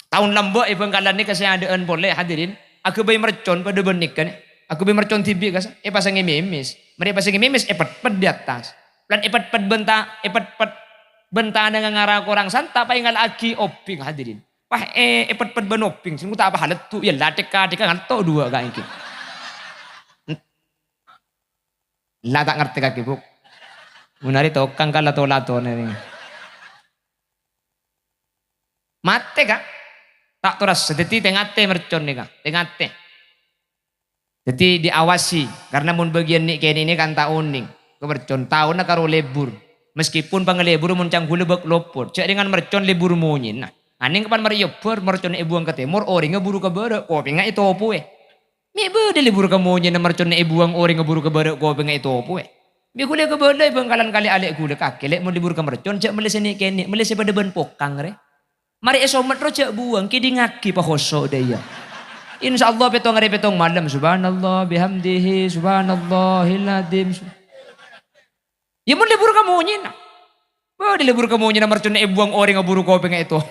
Taon lambâ' è Bhângkalan nèka sè adâ'ân polè, hadirin. Aghâbây mercon padâ bân nèka nè. Aghâbây mercon dhibi', kassa', èpasangè mèmès. Marè èpasangè mèmès, èpetpet di attas. Lan èpetpet bân ta-, èpetpet bân tanangnga ngara korang santa, paèngala'aghi obing, hadirin. Wah, eh, èpetpet bân obing, sè ta' apa halettu, ya la, dheka-dheka nganto' duwâ' ka' èngghi. La ta' ngartè kakè, Bu'. Mon arè tokang ka lato-latona rè. Matè, Ka'. Ta' toras, dhâddhi tè-ngatè mercon nèka, tè-ngatè. Dhâddhi diawasi, karna mon bâgiyân nè'-kènè' nèka kan ta' onèng. Ka mercon taonna karo lebur. Meskipun pangalebur mon ca'na ghulâ bâk lopot, jhâ' rèngan mercon lebur monyèna. Anèng kapan marè èyobâr, merconna èbuwâng ka tèmor, orèngnga buru ka bârâ', kopèngnga ètopowè. Mè' bâdâ lebur ka monyèna merconna èbuwâng orèngnga buru ka bârâ' kopèngnga ètopowè. Mè' ghulâ kabâlâ è Bhângkalan kalè alè' ghulâ kakè lè' mon lebur ka mercon, jhâ' mellè sè nè'-kènè', mellè sè padâ bân pokang rè. Marè èsomet ro jhâ' buwâng, kèdingngaghi pahoso' dâ' iyâ. Insyaallah pètto arè pètto malem, subhanallah bihamdihi, subhanallahil adzim. Yâ mon lebur ka monyèna. Bâdâ lebur ka monyèna merconna èbuwâng orèngnga buru kopèngnga èto.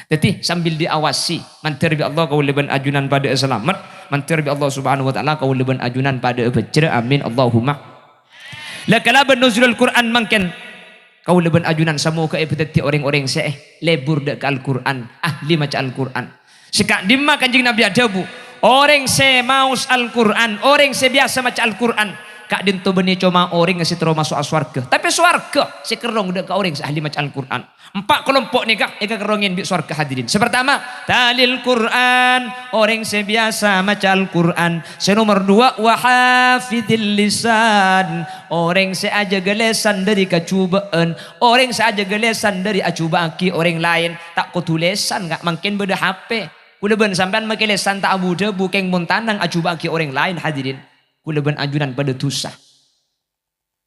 Dhâddhi, sambil diawasi, mandhâr bi' Allah kaulâ bân ajunan padâ'â salamet, mandhâr bi' Allah Subhanahu wa Ta'ala kaulâ bân ajunan padâ'â bhâjjhrâ. Amin, Allahumma. La kalabân nuzulul Qur'an mangkèn, kaulâ bân ajunan samoghâ èpadhâddhi orèng-orèng sè lebur dâ' ka Al-Qur'an, ahli maca Al-Qur'an. Sè ka'dimma Kanjeng Nabi adhâbu, "Orèng sè maos Al-Qur'an, orèng sè biyasa maca Al-Qur'an, ka'dinto bânnè coma orèng sè terro maso'a sowarghâ, tapè sowarghâ sè kerrong dâ' ka orèng sè ahli maca Al-Qur'an." Empa' kalompo' nèka èkakerrongè bi' sowarghâ, hadirin. Sè partama, talil Qur'an, orèng sè biyasa maca Al-Qur'an. Sè nomer duwâ', wa hafidhil lisan, orèng sè ajâgâ lèsan dâri kajhubâ'ân, orèng sè ajâgâ lèsan dâri ajhubâ'âghi orèng laèn, ta' kodhu lèsan, Ka', mangkèn bâdâ H P. Kaulâ bân sampèyan makè lèsan ta' abu-dhâbu, kèng mon tanang ajhubâ'âghi orèng laèn, hadirin. Kaulâ bân ajunan padâ dhusa.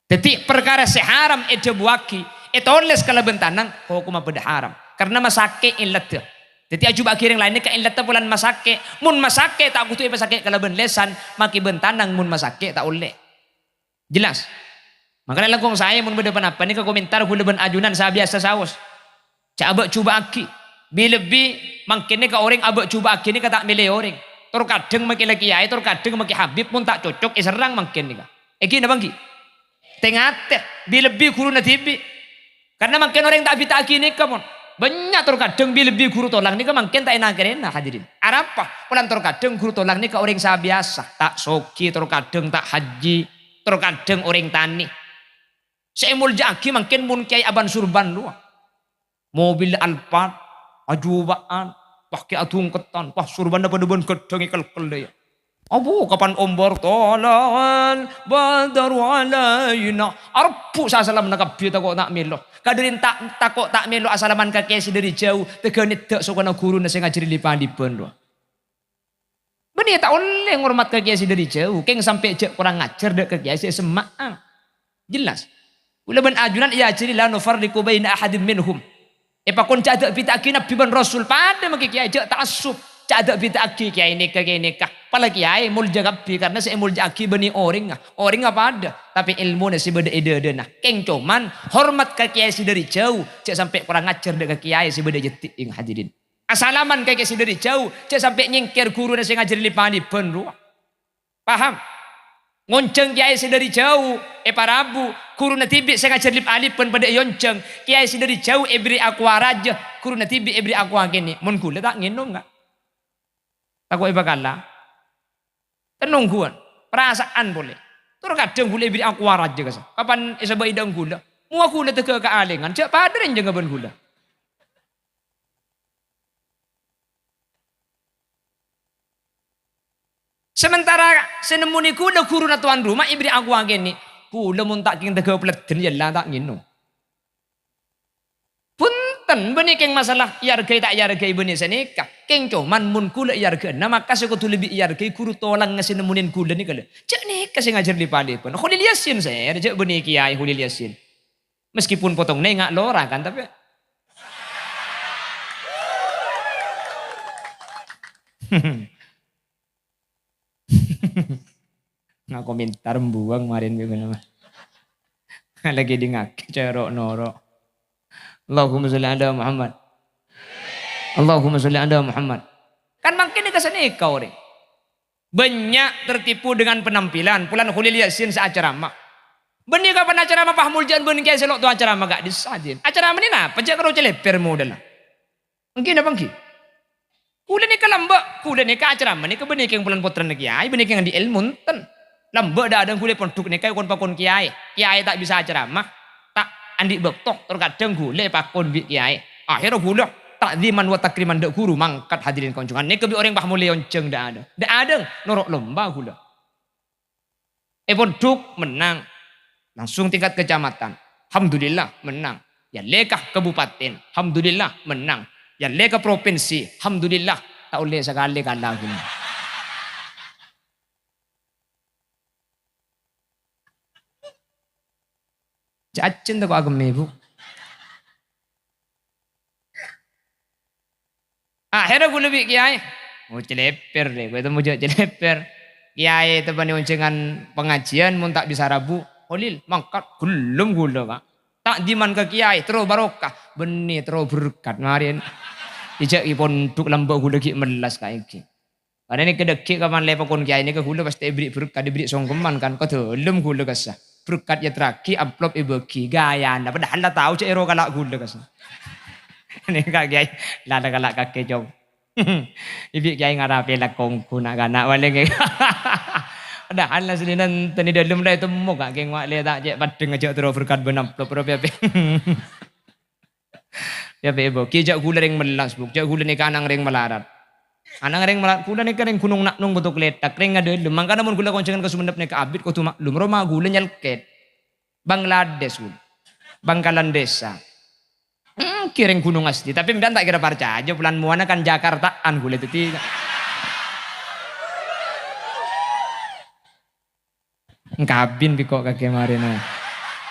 Dhâddhi, parkara sè haram èdhâbuwâghi, ètolès kalabân tanang, hokomma padâ haram. Karna masakè' èlladdhâ. Dhâddhi, ajhubâ'âghi orèng laèn nèka èlladdhâ polana masakè'. Mon masakè', ta' kodhu èpasakè' kalabân lèsan, makè bân tanang mon masakè' ta' ollè. Jelas? Mangkana langkong saè mon bâdâ pa-napa nèka komentar kaulâ bân ajunan sè biyasa saos. Jhâ' abâ'-jhubâ'âghi. Bi-, lebbi mangkèn nèka orèng abâ'-jhubâ'âghi nèka ta' mèlè orèng. Tor kadhâng makè la kèyaè, tor kadhâng makè habib, mon ta' cocok èserrang mangkèn nèka. Èngghi napa èngghi? Tè-ngatè, bi-, lebbi ghuruna dhibi'. Karna mangkèn orèng ta' abita'aghi nèka, mon. Bânnya' tor kadhâng bi-, lebbi ghuru tolang nèka mangkèn ta' èna-kèrèna, hadirin. Arapa? Polana tor kadhâng ghuru tolang nèka orèng sabiyasa, ta' soghi, tor kadhâng ta' haji, tor kadhâng orèng tanè. Sè èmolja'aghi mangkèn mon kèyaè abân surban rowa. Mobil Alphard, ajuba'an, pas kè adhungketan, pas surbanna padâ bân ghâddhâng èkel-kellè, ya. Abu, kapan ombar tola'al badaru alaina. Arebbhu' sasalamanna kabbhi tako' ta' mèlo. Kadhâddhiyân ta', tako' ta' mèlo asalaman ka kèyaè sè dâri jhâu, tegghâ nèddhâ' sokona ghuruna sè ngajhâri lip-alipan rowa. Bânnè ta' ollè ngormat ka kèyaè sè dâri jhâu, kèng sampè' jhâ' korang ajhâr dâ' ka kèyaè sè èsemma'a. Jelas. Kaulâ bân ajunan èajhâri la nufarriqu baina ahadin minhum. Èpakon jhâ' dâ' bida'aghi nabbhi bân rasul, padâ mangkè kèyaè, jhâ' ta'assub. Jhâ' dâ' bida'aghi kèyaè nèka, kèyaè nèka. Pala kèyaè molja kabbhi, karna sè èmolja'aghi bânnè orèngnga. Orèngnga padâ, tapè èlmona sè bâdâ è dâdâna. Kèng coman hormat ka kèyaè sè dâri jhâu, jhâ' sampè' korang ajhâr dâ' ka kèyaè sè bâdâ è jhâddhi'eng, hadirin. Asalaman ka kèyaè sè dâri jhâu, jhâ' sampè' nyèngkèr ghuruna sè ngajhâri lip-alipan rowa. Paham? Ngonjhâng kèyaè sè dâri jhâu, èparabu, ghuruna dhibi' sè ngajhâr lip-alipan padâ èonjhâng, kèyaè sè dâri jhâu èberri' aqua rajâ, ghuruna dhibi' èberri' aqua kènè'. Mon ghulâ ta' ngènom, Ka'. Tako' èpakala. Tenongghuwân, parasa'an polè. Tor kadhâng ghulâ èberri' aqua rajâ, kasa. Kapan èsabâ'i dhâng ghulâ? Mowa ghulâ tegghâ kaalèngan, jhâ' padâ rènjhângnga bân ghulâ. Sementara sè nemmonè ghulâ ghuruna towan roma èberri' aqua kènè'. Ghulâ mon ta' kèng tegghâ paleddhân, yâ la ta' ngènom. Bhunten, bânnè kèng masalah èarghâi ta' èarghâi bânnè sanèka. Kèng coman mon ghulâ èarghâ'âna, maka sè kodhu lebbi èarghâi ghuru tolangnga sè nemmonè ghulâ nèka, lho. Jhâ' nèka sè ngajhâr lip-alipan. Kholil Yasin, sèra, jhâ' bânnè kèyaè Kholil Yasin. Meskipun potong nenga' lora kan, tapè Nga' komentar mbuwâng marèn bi' ghulâ. Lagi dingake cero' noro'. Allahumma sholli ala Muhammad. Allahumma sholli ala Muhammad. Kan mangkèn nèka sanèka orèng. Bânnya' tertipu dengan penampilan. Polana Kholil Yasin sè acaramah. Bânnè kapan acaramah pas molja'an bân kèyaè sè lo' to acaramah ka'dissa', din. Acaramah nè napa? Jhâ' karo celeper modella. Ènggi napa ènggi? Ghulâ nèka lambâ', ghulâ nèka acaramah nèka bânnè kèng polana pottrana kèyaè, bânnè kèng andi' èlmo, enten. Lambâ' dâ'-adâ' ghulâ è pondhuk nèka èkon-pakon kèyaè. Kèyaè ta' bisa acaramah, ta' andi' bâkto, tor kadhâng ghulâ èpakon bi' kèyaè. Akhèrra ghulâ, ta'dhiman wa takriman dâ' ghuru mangkat hadirin konjhungan. Nèka bi' orèng pas molè onjhâng dâ'-adâ'. Dâ'-adâ' noro' lomba ghulâ. È pondhuk, mennang. Langsung tingkat kecamatan. Alhamdulillah, mennang. Yâ lè ka kabupaten. Alhamdulillah, mennang. Yâ lè ka provinsi. Alhamdulillah, ta' ollè sakalè kala ghulâ. Jhâjhân tako' agemmè, Bu. Akhèrra ghulâ bi' kèyaè, "Oh, celeper, rè. Kowe temmo jhâ' celeper." Kèyaè teppa'na onjhângan pangajiân, mon ta' bisa rabu, "Kholil, mangkat." Ghellem ghulâ, Ka'. Ta'dhiman ka kèyaè, terro barokah. Bânnè, terro berkat. Marèn. Jhâ' è pondhuk lambâ' ghulâ ghi' mellas, Ka', ènggi. Karana nèka dhâggi' kapan lè pakon kèyaè nèka ghulâ pastè èberri' berkat, èberri' songkeman kan, ka dâlem ghulâ kassa. Berkat èyaterraghi, amplop èbâghi, ghâjâna. Padahal la tao jhâ' èro kala' ghulâ kassa. Nèka kèyaè, la, la kala' kakè, Cong. Èbi' kèyaè ngarapè lakong ghuna kana' palèng. Padahal asli nènten è dâlem la ètemmo, Ka', kèng wa' lè ta' cè' paddhâng jhâ' terro berkat bân amplop, ro pè-apè. Yâ, bâ, Bu, ghi' jhâ' ghulâ rèng mellas, Bu. Jhâ' ghulâ nèka ana'na rèng malarat. Ana'na rèng malarat, ghulâ nèka rèng Ghunong Na'nong, Bâto Klèthak, rèng adâlem. Mangkana mon ghulâ konjhângan ka Sumenep nèka abit, kodhu maklum. Roma ghulâ nyèlkèt. Bangladesh ghulâ. Bangkalan Desa. Hmm, kèrèng ghunong asli. Tapè sampèyan ta' kèra parcajâ, polana mowana kan Jakartaan ghulâ. Dhâddhi, engkabin bi' ko' kakè marèna.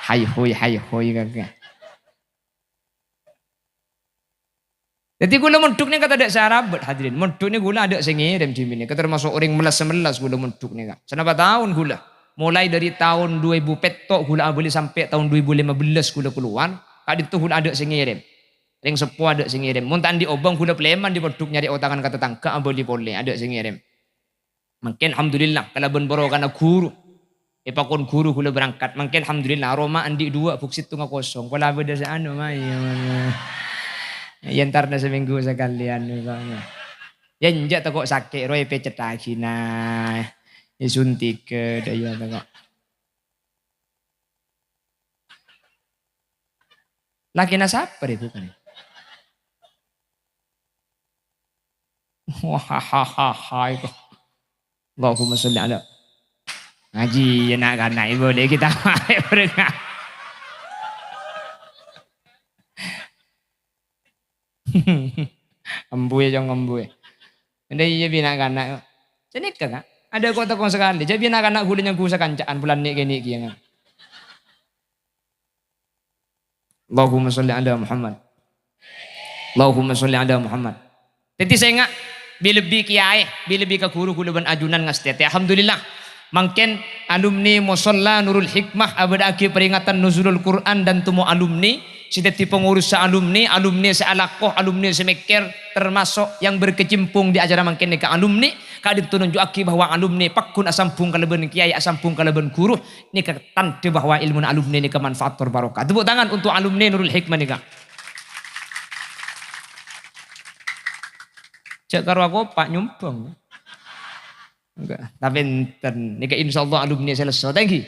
Hai hoi, hai hoi kakè. Dhâddhi ghulâ mondhuk nèka tadâ' sè arabât, hadirin. Mondhuk nèka ghulâ adâ' sè ngèrèm dhimèn nèka, termasuk orèng mellas-mellas ghulâ mondhuk nèka. Sanapa taon ghulâ. Mulai dari taon dua ribu petto' ghulâ abâli sampè' taon dua ribu lima belas ghulâ kalowar, ka'dinto ghulâ adâ' sè ngèrèm. Rèng seppo adâ' sè ngèrèm. Mon ta' andi' obâng ghulâ palèman è pondhuk nyarè otangan ka tatangghâ abâli polè, adâ' sè ngèrèm. Mangkèn, alhamdulillah, kalabân barokana ghuru. Èpakon ghuru ghulâ berangkat. Mangkèn, alhamdulillah, roma andi' duwâ', buk sèttonga kosong. Pola bâdâ sè anu, ma-, iyâ, ma-, Yâ, entarna seminggu sakalèyan, kok. Yâ, enjâ' tako' sakè' rowa èpècèttaghina. Èsuntighâ, dâ' iyâ tako'. Lakèna sapa, rè, bukan? Wah, ha, ha, ha, ha, iku. Allahumma sholli ala. Ngajiyâ na'-kana' ibu deh kita. Embuè, cong, embuè. Enda iyâ bi' na'-kana'. Sanèka, Ka'. Adâ' kok tako' sakalè. Jhâ' bi' na'-kana' ghulâ nyangghu sakanca'an bulân nè'-kènè' kèya, Ka'. Allahumma sholli ala Muhammad. Allahumma sholli ala Muhammad. Dhâddhi sènga' bi-lebbi kèyaè, bi-lebbi ka ghuru ghulâ bân ajunan ngastètè. Alhamdulillah. Mangkèn alumni Musholla Nurul Hikmah abâdâ'aghi peringatan Nuzulul Quran dan temo alumni, sè dhâddhi pangorussa alumni, alumni sè alako, alumni sè mèkkèr, termasuk yang berkecimpung di acara mangkèn nèka alumni, ka'dinto nunju'aghi bahwa alumni pagghun asambhung kalabân kèyaè, asambhung kalabân ghuru. Nèka tandhâ bahwa èlmona alumni nèka manfaat tor barokah. Tepuk tangan untuk alumni Nurul Hikmah nèka. Jhâ' karo akopa' nyombhâng. Enggak, tapè enten. Nèka insyaallah alumni sè lesso. Thank you.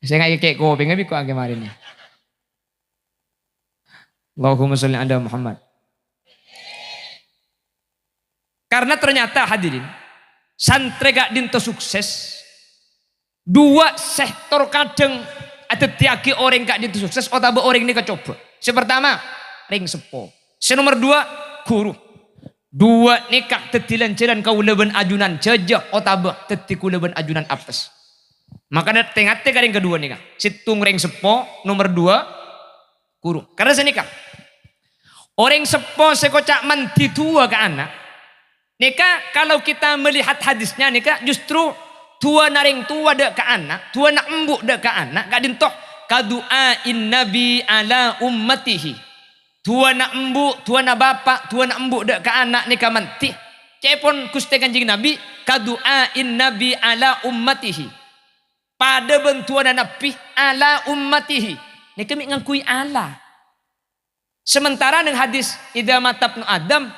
Sènga' kèkè' kopèngnga bi' kok akè marèna. Allahumma sholli ala Muhammad. Karena ternyata, hadirin, santrè ka'dinto sukses, dua sektor kadhâng adhâddhiyâghi orèng ka'dinto sukses otabâ orèng nèka coba. Sè pertama, rèng seppo. Sè nomer dua, ghuru. Dua nèka dhâddhi lan-jhâlân kaulâ bân ajunan jhâjâ otabâ dhâddhi kaulâ bân ajunan apes. Maka dâ-, tè-ngatè ka rèng kadhuwâ nèka. Sèttong rèng seppo, nomer dua, ghuru. Karena sanèka, orèng seppo sè koca' mandhi du'a ka ana', nèka kalau kita melihat hadisnya nèka justru du'ana rèng towa dâ' ka ana', du'ana embu' dâ' ka ana', ka'dinto, "Kadu'ain Nabi ala ummatihi." Du'ana embu', du'ana bapa', du'ana embu' dâ' ka ana' nèka mandhi. Ca'èpon Ghustè Kanjeng Nabi, "Kadu'ain Nabi ala ummatihi." Padâ bân du'ana Nabbhi ala ummatihi. Nèka mè' ngangghuy ala. Sementara neng hadis, "Idza mata ibnu Adam,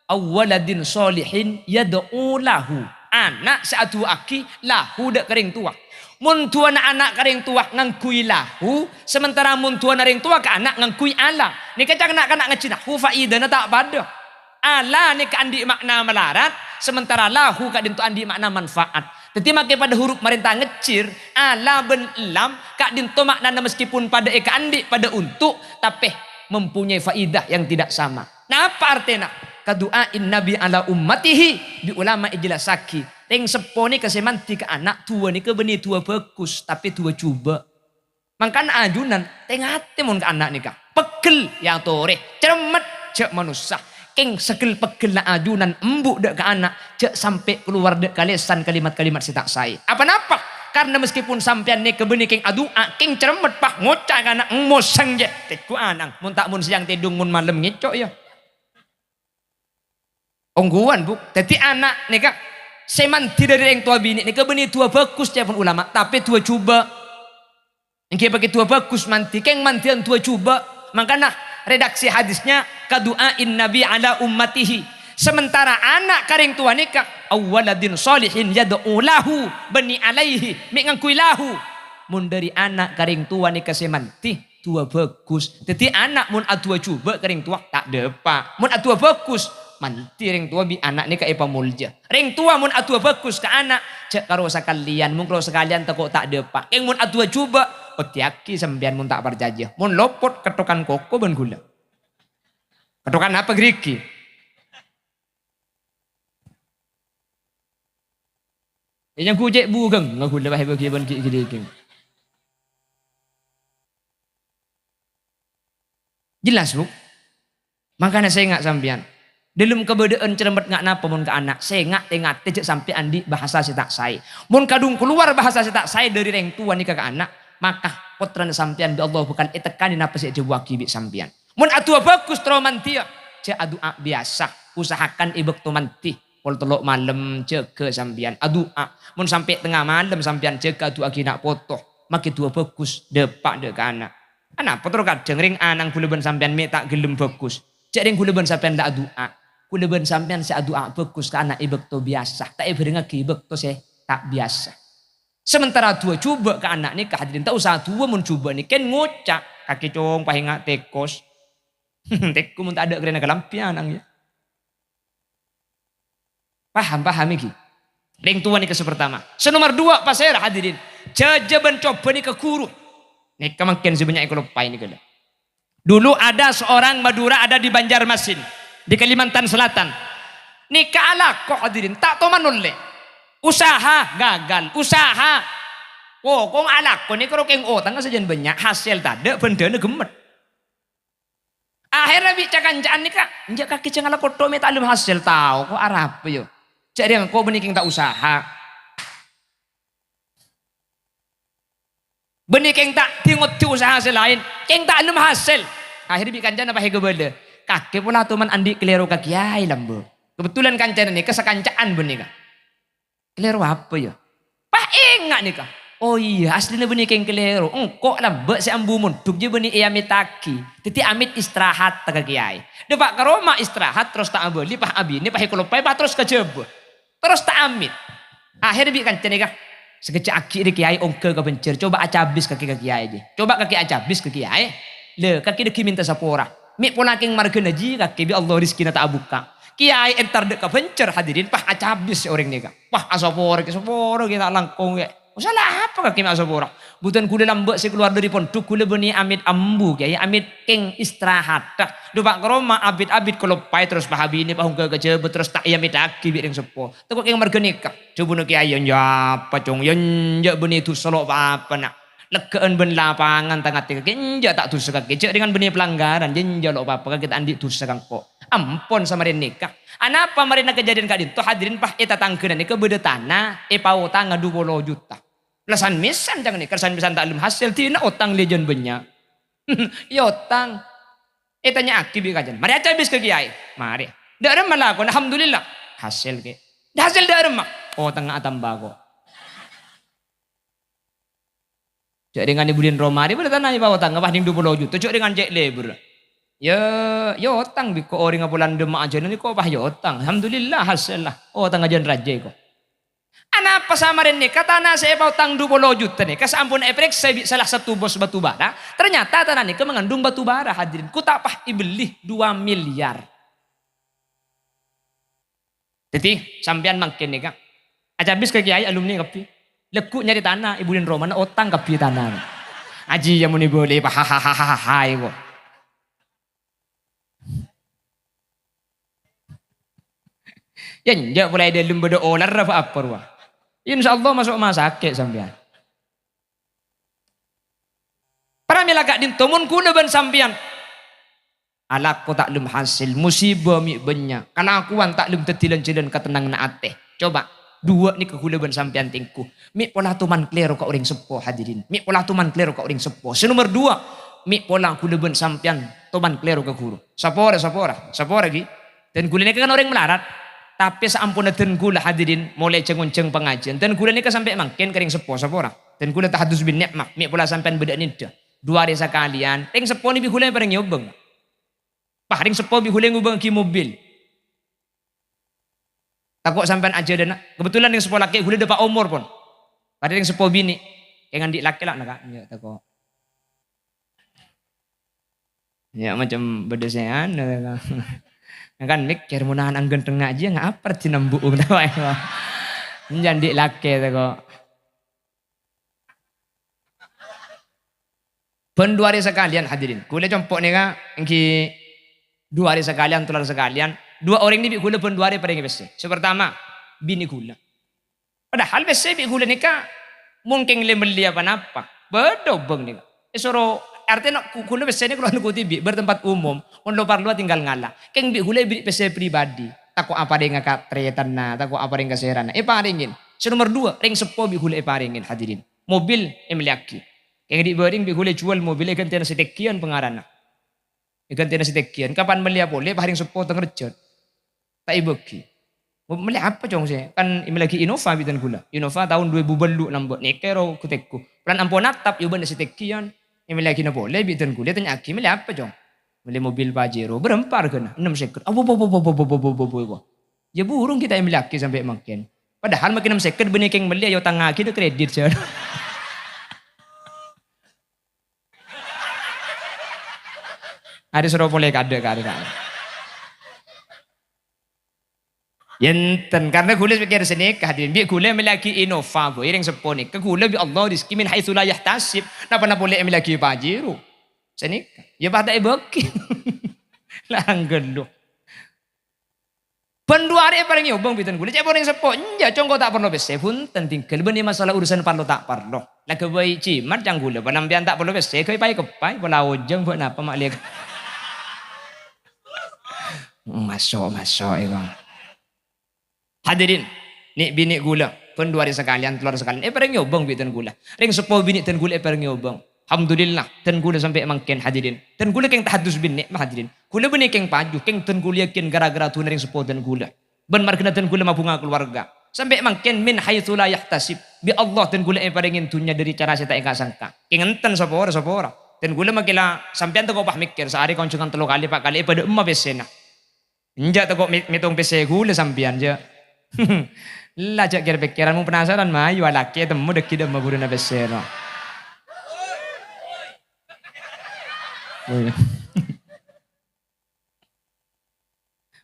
aw waladin sholihin yad'u lahu." Ana' sè adu'aaghi lahu dâ' ka rèng towa. Mon du'ana ana' ka rèng towa ngangghuy lahu, sementara mon du'ana rèng towa ka ana' ngangghuy ala. Nèka ca'na na'-kana' ngajhi nahwu faidana ta' padâ. Ala nèka andi' ma'na malarat, sementara lahu ka'dinto andi' ma'na manfaat. Dhâddhi makè padâ huruf marènta ngejjhir, ala bân lam, ka'dinto ma'nana meskipun padâ èkaandi' padâ onto', tapè mempunyai faidah yang tidak sama. Napa artèna? "Kadu'ain Nabi ala ummatihi." Bi' ulama èjellassaghi, rèng seppo nèka sè mandhi ka ana', du'a nèka bânnè du'a bhâghus, tapè du'a jhubâ'. Mangkana ajunan, tè-ngatè mon ka ana' nèka. Peggel, èyatorè. Cermet, jhâ' manossa. Kèng seggel-peggella ajunan embu' dâ' ka ana', jhâ' sampè' kalowar dâ' ka lèsan kalimat-kalimat sè ta' saè. Apa-napa? Karna meskipun sampèyan nèka bânnè kèng adu'a, kèng cermet, pas ngoca' ka ana', "Mosèng, jhâ'." Tegghu' ana'na, mon ta' mon sèyang tèdung, mon malem ngèco', yâ. Ongghuwân, Bu. Dhâddhi ana' nèka sè mandhi dâri rèng towa binè' nèka bânnè du'a bhâghus, ca'èpon ulama, tapè du'a jhubâ'. Èngghi pakè du'a bhâghus mandhi, kèng mandhiyân du'a jhubâ'. Mangkana redaksi hadisnya, "Kadu'ain Nabi ala ummatihi." Sementara ana' ka rèng towa nèka, "Aw waladin sholihin yad'u lahu," bânnè alaihi, mè' ngangghuy lahu. Mon dâri ana' ka rèng towa nèka sè mandhi, du'a bhâghus. Dhâddhi ana' mon adu'a jhubâ' ka rèng towa, ta' dâpa'. Mon adu'a bhâghus, mandhi rèng towa bi' ana' nèka èpamolja. Rèng towa mon adu'a bhâghus ka ana', jhâ' karo sakalèyan, mon karo sakalèyan tako' ta' dâpa'. Kèng mon adu'a jhubâ', oddhiyâghi sampèyan mon ta' parcajâ. Mon lopot kettokan koko bân ghulâ. Kettokan apa, gerigi? Yâ, nyanggu cè' bughâng, ngaghulâ bâ'na bâgi bân gi-, gerigi. Jelas, Bu? Mangkana sènga' sampèyan. Dâlem kabâdâ'ân cermet nga' napa mon ka ana', sènga' tè-ngatè jhâ' sampè' andi' bhâsa sè ta' saè. Mon kadhung kalowar bhâsa sè ta' saè dâri rèng towa nèka ka ana', maka pottrana sampèyan bi' Allah bhâkal ètekkanè napa sè èdhâbuwaghi bi' sampèyan. Mon adu'a bhâghus terro mandhiyâ, jhâ' adu'a biyasa, usahakan è bâkto mandhi. Pokol tello' malem, jâgâ sampèyan, adu'a. Mon sampè' tengnga malem sampèyan jâgâ adu'aaghi na' poto, maghi du'a bhâghus, dâpa' dâ' ka ana'. Anapa terro kadhâng rèng ana'na ghulâ bân sampèyan mè' ta' ghellem bhâghus? Jhâ' rèng ghulâ bân sampèyan la adu'a. Ghulâ bân sampèyan sè adu'a bhâghus ka ana' è bâkto biyasa, ta' èbhârengngaghi è bâkto sè ta' biyasa. Sementara du'a jhubâ' ka ana' nèka, hadirin, ta' osa du'a mon jhubâ' nèka, kèng ngoca', "Kakè, Cong, paènga' tèkos." Tèkos mon ta' adâ' karèna kalambhi ana'na, yâ. Paham, paham iki? Rèng towa nèka sè partama. Sè nomer duwâ', pasèra, hadirin? Jhâjhâ bân cobâ nèka ghuru. Nèka mangkèn sè bânnya' èkaloppaè nèka, lho. Dulu ada seorang Madura ada di Banjarmasin, di Kalimantan Selatan. Nèka alako, hadirin, ta' toman ollè. Usaha gagal, usaha. Wo, kong alako nèka ro kèng otangnga sajân bânnya', hasèl tadâ', bhândhâna ghemmet. Akhèrra bi' ca-kanca'an nèka, "Enjâ' kakè jhâ' ngalako tho mè' ta' lem hasèl, tao ko' arapa, yâ? Jhâ' rèng engko' bânnè kèng ta' usaha. Bânnè kèng ta' dhi-ngodhi usaha sè laèn, kèng ta' lem hasèl." Akhèrra bi' kancana pas èkabâlâ, "Kakè pola toman andi' kalèro ka kèyaè lambâ'." Kebetulan kancana nèka sakanca'an bânnè, Ka'. "Kalèro apa, yâ?" Pas enga' nèka. "Oh, iyâ, asllina bânnè kèng kalèro. Engko' lambâ' sè ambu mondhuk jiyâ bânnè èamèttaghi. Dhâddhi amèt istirahat ka kèyaè." Dâpa' ka roma istirahat, terros ta' abâli, pas abinè, pas èkaloppaè, pas terros ka Jhâbâ. Terros ta' amèt. Akhèrra bi' kancana nèka, "Sakejjhâ' aghi' rè kèyaè ongghâ ka Bânjhâr, coba acabis kakè ka kèyaè, jiyâ. Coba kakè acabis ka kèyaè. Lè, kakè dhâggi' mènta sapora. Mè' pola kèng marghâna jiyâ kakè bi' Allah rejhekkèna ta' abukka'." Kèyaè entar dâ' ka Bânjhâr, hadirin, pas acabis orèng nèka. Wah, asapora kè, sapora kè, ta' langkong kè. Masalah apa kakè mè' asapora? Bhuto ghulâ lambâ' sè kalowar dâri pondhuk, ghulâ bânnè amèt ambu, Kèyaè, amèt kèng istirahat. Dâpa' ka roma, abit-abit kaloppaè terros pas abinè, pas ongghâ ka Jhâbâ, terros ta' èamèttaghi bi' rèng seppo. Tako' kèng marghâ nèka. Jhâbuna kèyaè, "Yâ, enjâ' apa, Cong? Yâ, enjâ' bânnè dhusa lo' pa-apana. Leggâ'ân bân lapangan tang atè kakè, enjâ' ta' dhusa kakè. Jhâ' rèngan bânnè palanggaran, yâ, enjâ' lo' pa-apa, kakè ta' andi' dhusa ka engko'." Ampon samarèna nèka. Anapa marèna kajhâdhiyân ka'dinto, hadirin, pas è tatangghâna nèka bâdâ tana èpaotangnga du polo juta. La san-mèsan ca'na nèka, san-mèsan ta' lem hasèl, dina otang lè jân bânnya'. Iyâ otang. Ètanya'aghi bi' kajhâdhiyân, "Marè acabis ka kèyaè?" "Marè." "Dâ' remma lakona?" "Alhamdulillah. Hasèl, Kè." "Dâ' hasèl dâ' remma?" "Otangnga atamba, ko'." Jhâ' rèngan è budina roma rè bâdâ tana èpaotangnga, wah, nèng du polo juta, jhâ' rèngan cè' lèbur. Yâ, yâ otang bi' ko' orèngnga polan dâmma'a jhânan ko' pas yâ otang. Alhamdulillah, hasèlla. Otangnga jân rajâ ko'. Anapa samarèna nèka tana sè èpaotang du polo juta nèka saamponna èparèksa bi' salah satu bos batu bara, ternyata tana nèka mangandung batu bara, hadirin. Ko' ta' pas èbelli dua miliar. Dhâddhi, sampèyan mangkèn nèka, acabis ka kèyaè alumni kabbhi. Lagghu' nyarè tana, è budina romana otang kabbhi tanana. Ajiyâ mon èbâlâi, hahaha, ko'. Yâ, enjâ' polè è dâlem bâdâ olar apa-apa rowa. Insyaallah maso' masakè' sampèyan. Para mèla ka'dinto, mon ghulâ bân sampèyan alako ta' lem hasèl, musibâ mè' bânnya', kalakowan ta' lem dhâddhi lan-jhâlân katennanganna atè. Coba, duwâ' nèka ghulâ bân sampèyan tengghu. Mè' pola toman kalèro ka orèng seppo, hadirin. Mè' pola toman kalèro ka orèng seppo. Sè nomer duwâ', mè' pola ghulâ bân sampèyan toman kalèro ka ghuru. Sapora, sapora, sapora, ghi. Dân ghulâ nèka kan orèng malarat. Tapè saamponna dân ghulâ, hadirin, molaè jâng-onjâng pangajiân, dân ghulâ nèka sampè' mangkèn ka rèng seppo, sapora. Dân ghulâ tahadus bin ni'mah, mè' pola sampèyan bâdâ nèndhâ. Du arè sakalèyan, rèng seppo nèka bi' ghulâ èparèngè obâng. Pas rèng seppo bi' ghulâ ngobângaghi mobil. Tako' sampèyan ajhâlâna. Kebetulan rèng seppo lakè' ghulâ dâpa' omor, pon. Padâ rèng seppo binè'. Kèng andi' lakè' la, naka'. Yâ, tako'. Yâ, macem bâdâ sè anu, tako'. Kan mèkkèr, "Mon ana' ghântengnga jiyâ, ngapa dinambu'u?" Tako'. Enjâ' andi' lakè', tako'. Bân du arè sakalèyan, hadirin. Ghulâ compo' nèka èngghi du arè sakalèyan, tolar sakalèyan. Duwâ' orèng nèka bi' ghulâ bân du arè parèngè pèssè. Sè partama, binè ghulâ. Padahal pèssè bi' ghulâ nèka mon kèng lè mellè pa-napa, bâdâ obâng nèka. Èsoro, artèna ghu-, ghulâ pèssè nèka kalowar nèko dhibi', bâr tempat umum, mon lo-parlowa tinggal ngala'. Kèng bi' ghulâ èberri' pèssè pribadi, tako' aparènga ka tarètanna, tako' aparèng ka sèrana, èparèngè. Sè nomer duwâ', rèng seppo bi' ghulâ èparèngè, hadirin. Mobil èmellèyaghi. Kèng dhi' bârâng bi' ghulâ èjhuwâl mobil èghântèna sè tènggiyân pangarana. Èghântèna sè tènggiyân. Kapan mellèya polè, pas rèng seppo tang rejjhât. Ta' èbâghi. "Mellè apa, Cong, sè?" Kan èmellèaghi Innova bi' dân kaulâ. Innova taon dhu èbu bâllu' lambâ'. Nèka ro gu-tèggu. Polana ampon atap, yâ bâdâ sè tègghiyân. Èmellèaghi napolè bi' dân kaulâ, ètanya'aghi, "Mellè apa, Cong?" "Mellè mobil Pajero." "Bârâmpa arghâna?" "Ennem sèket." "Apo, po, po, po." Yâ burung kita èmellèaghi sampè' mangkèn. Padahal makkè ennem sèket bânnè kèng mellè, ayo tangngaghi dâ' kredit, jâ. Arè soro polè kadâ' ka arè, ka arè. Yâ enten, karna kaulâ pèkkèr sanèka, hadirin. Bi' kaulâ èmellèaghi Innova, bhâi, rèng seppo nèka. Kaulâ bi' Allah rizki min haitsu la yahtasib. Napa-napa polè èmellèaghi Pajero. Sanèka. Yâ pas ta' èbâghi. La angghâllu. Bân dhu arè èparèngè obâng bi' dân kaulâ. Ca'èpon rèng seppo, "Enjâ', Cong, ko' ta' parlo pèssè." Bhunten, tinggal bânnè masalah urusan parlo ta' parlo. La ghâbây jimat ca'na kaulâ, panampèyan ta' parlo pèssè, ghâbây paè-keppay, pola ojâng, bâ' napa ma' lè-, maso', maso', è, Bang. Hadirin, nè'-binè' kaulâ, bân dhu arè sakalèyan, tello arè sakalèyan, èparèngè obâng bi' dân kaulâ. Rèng seppo binè' dân kaulâ èparèngè obâng. Alhamdulillah, dân kaulâ sampè' mangkèn, hadirin. Dân kaulâ kèng tahadus bin ni'mah, hadirin. Kaulâ bânnè kèng paju, kèng dân kaulâ yakin gara-gara dhunnya rèng seppo dân kaulâ. Bân marghâna dân kaulâ mabhunga kalowarga. Sampè' mangkèn min haitsu la yahtasib. Bi' Allah dân kaulâ èparèngè dhunnya dâri cara sè ta' èka-sangka. Kèng enten sapora-sapora. Dân kaulâ makkè la sampèyan tako' pas mèkkèr, saarè konjhungan tello kalè, pa' kalè, èpadâ emma pèssèna. Enjâ' tako' mè-, mètong pèssè kaulâ sampèyan, jâ'. La jâ' kèr-pèkkèran, mon penasaran, mayu alakè ètemmo dâggi' dâ' emma bhuruna pèssè, no. Woi.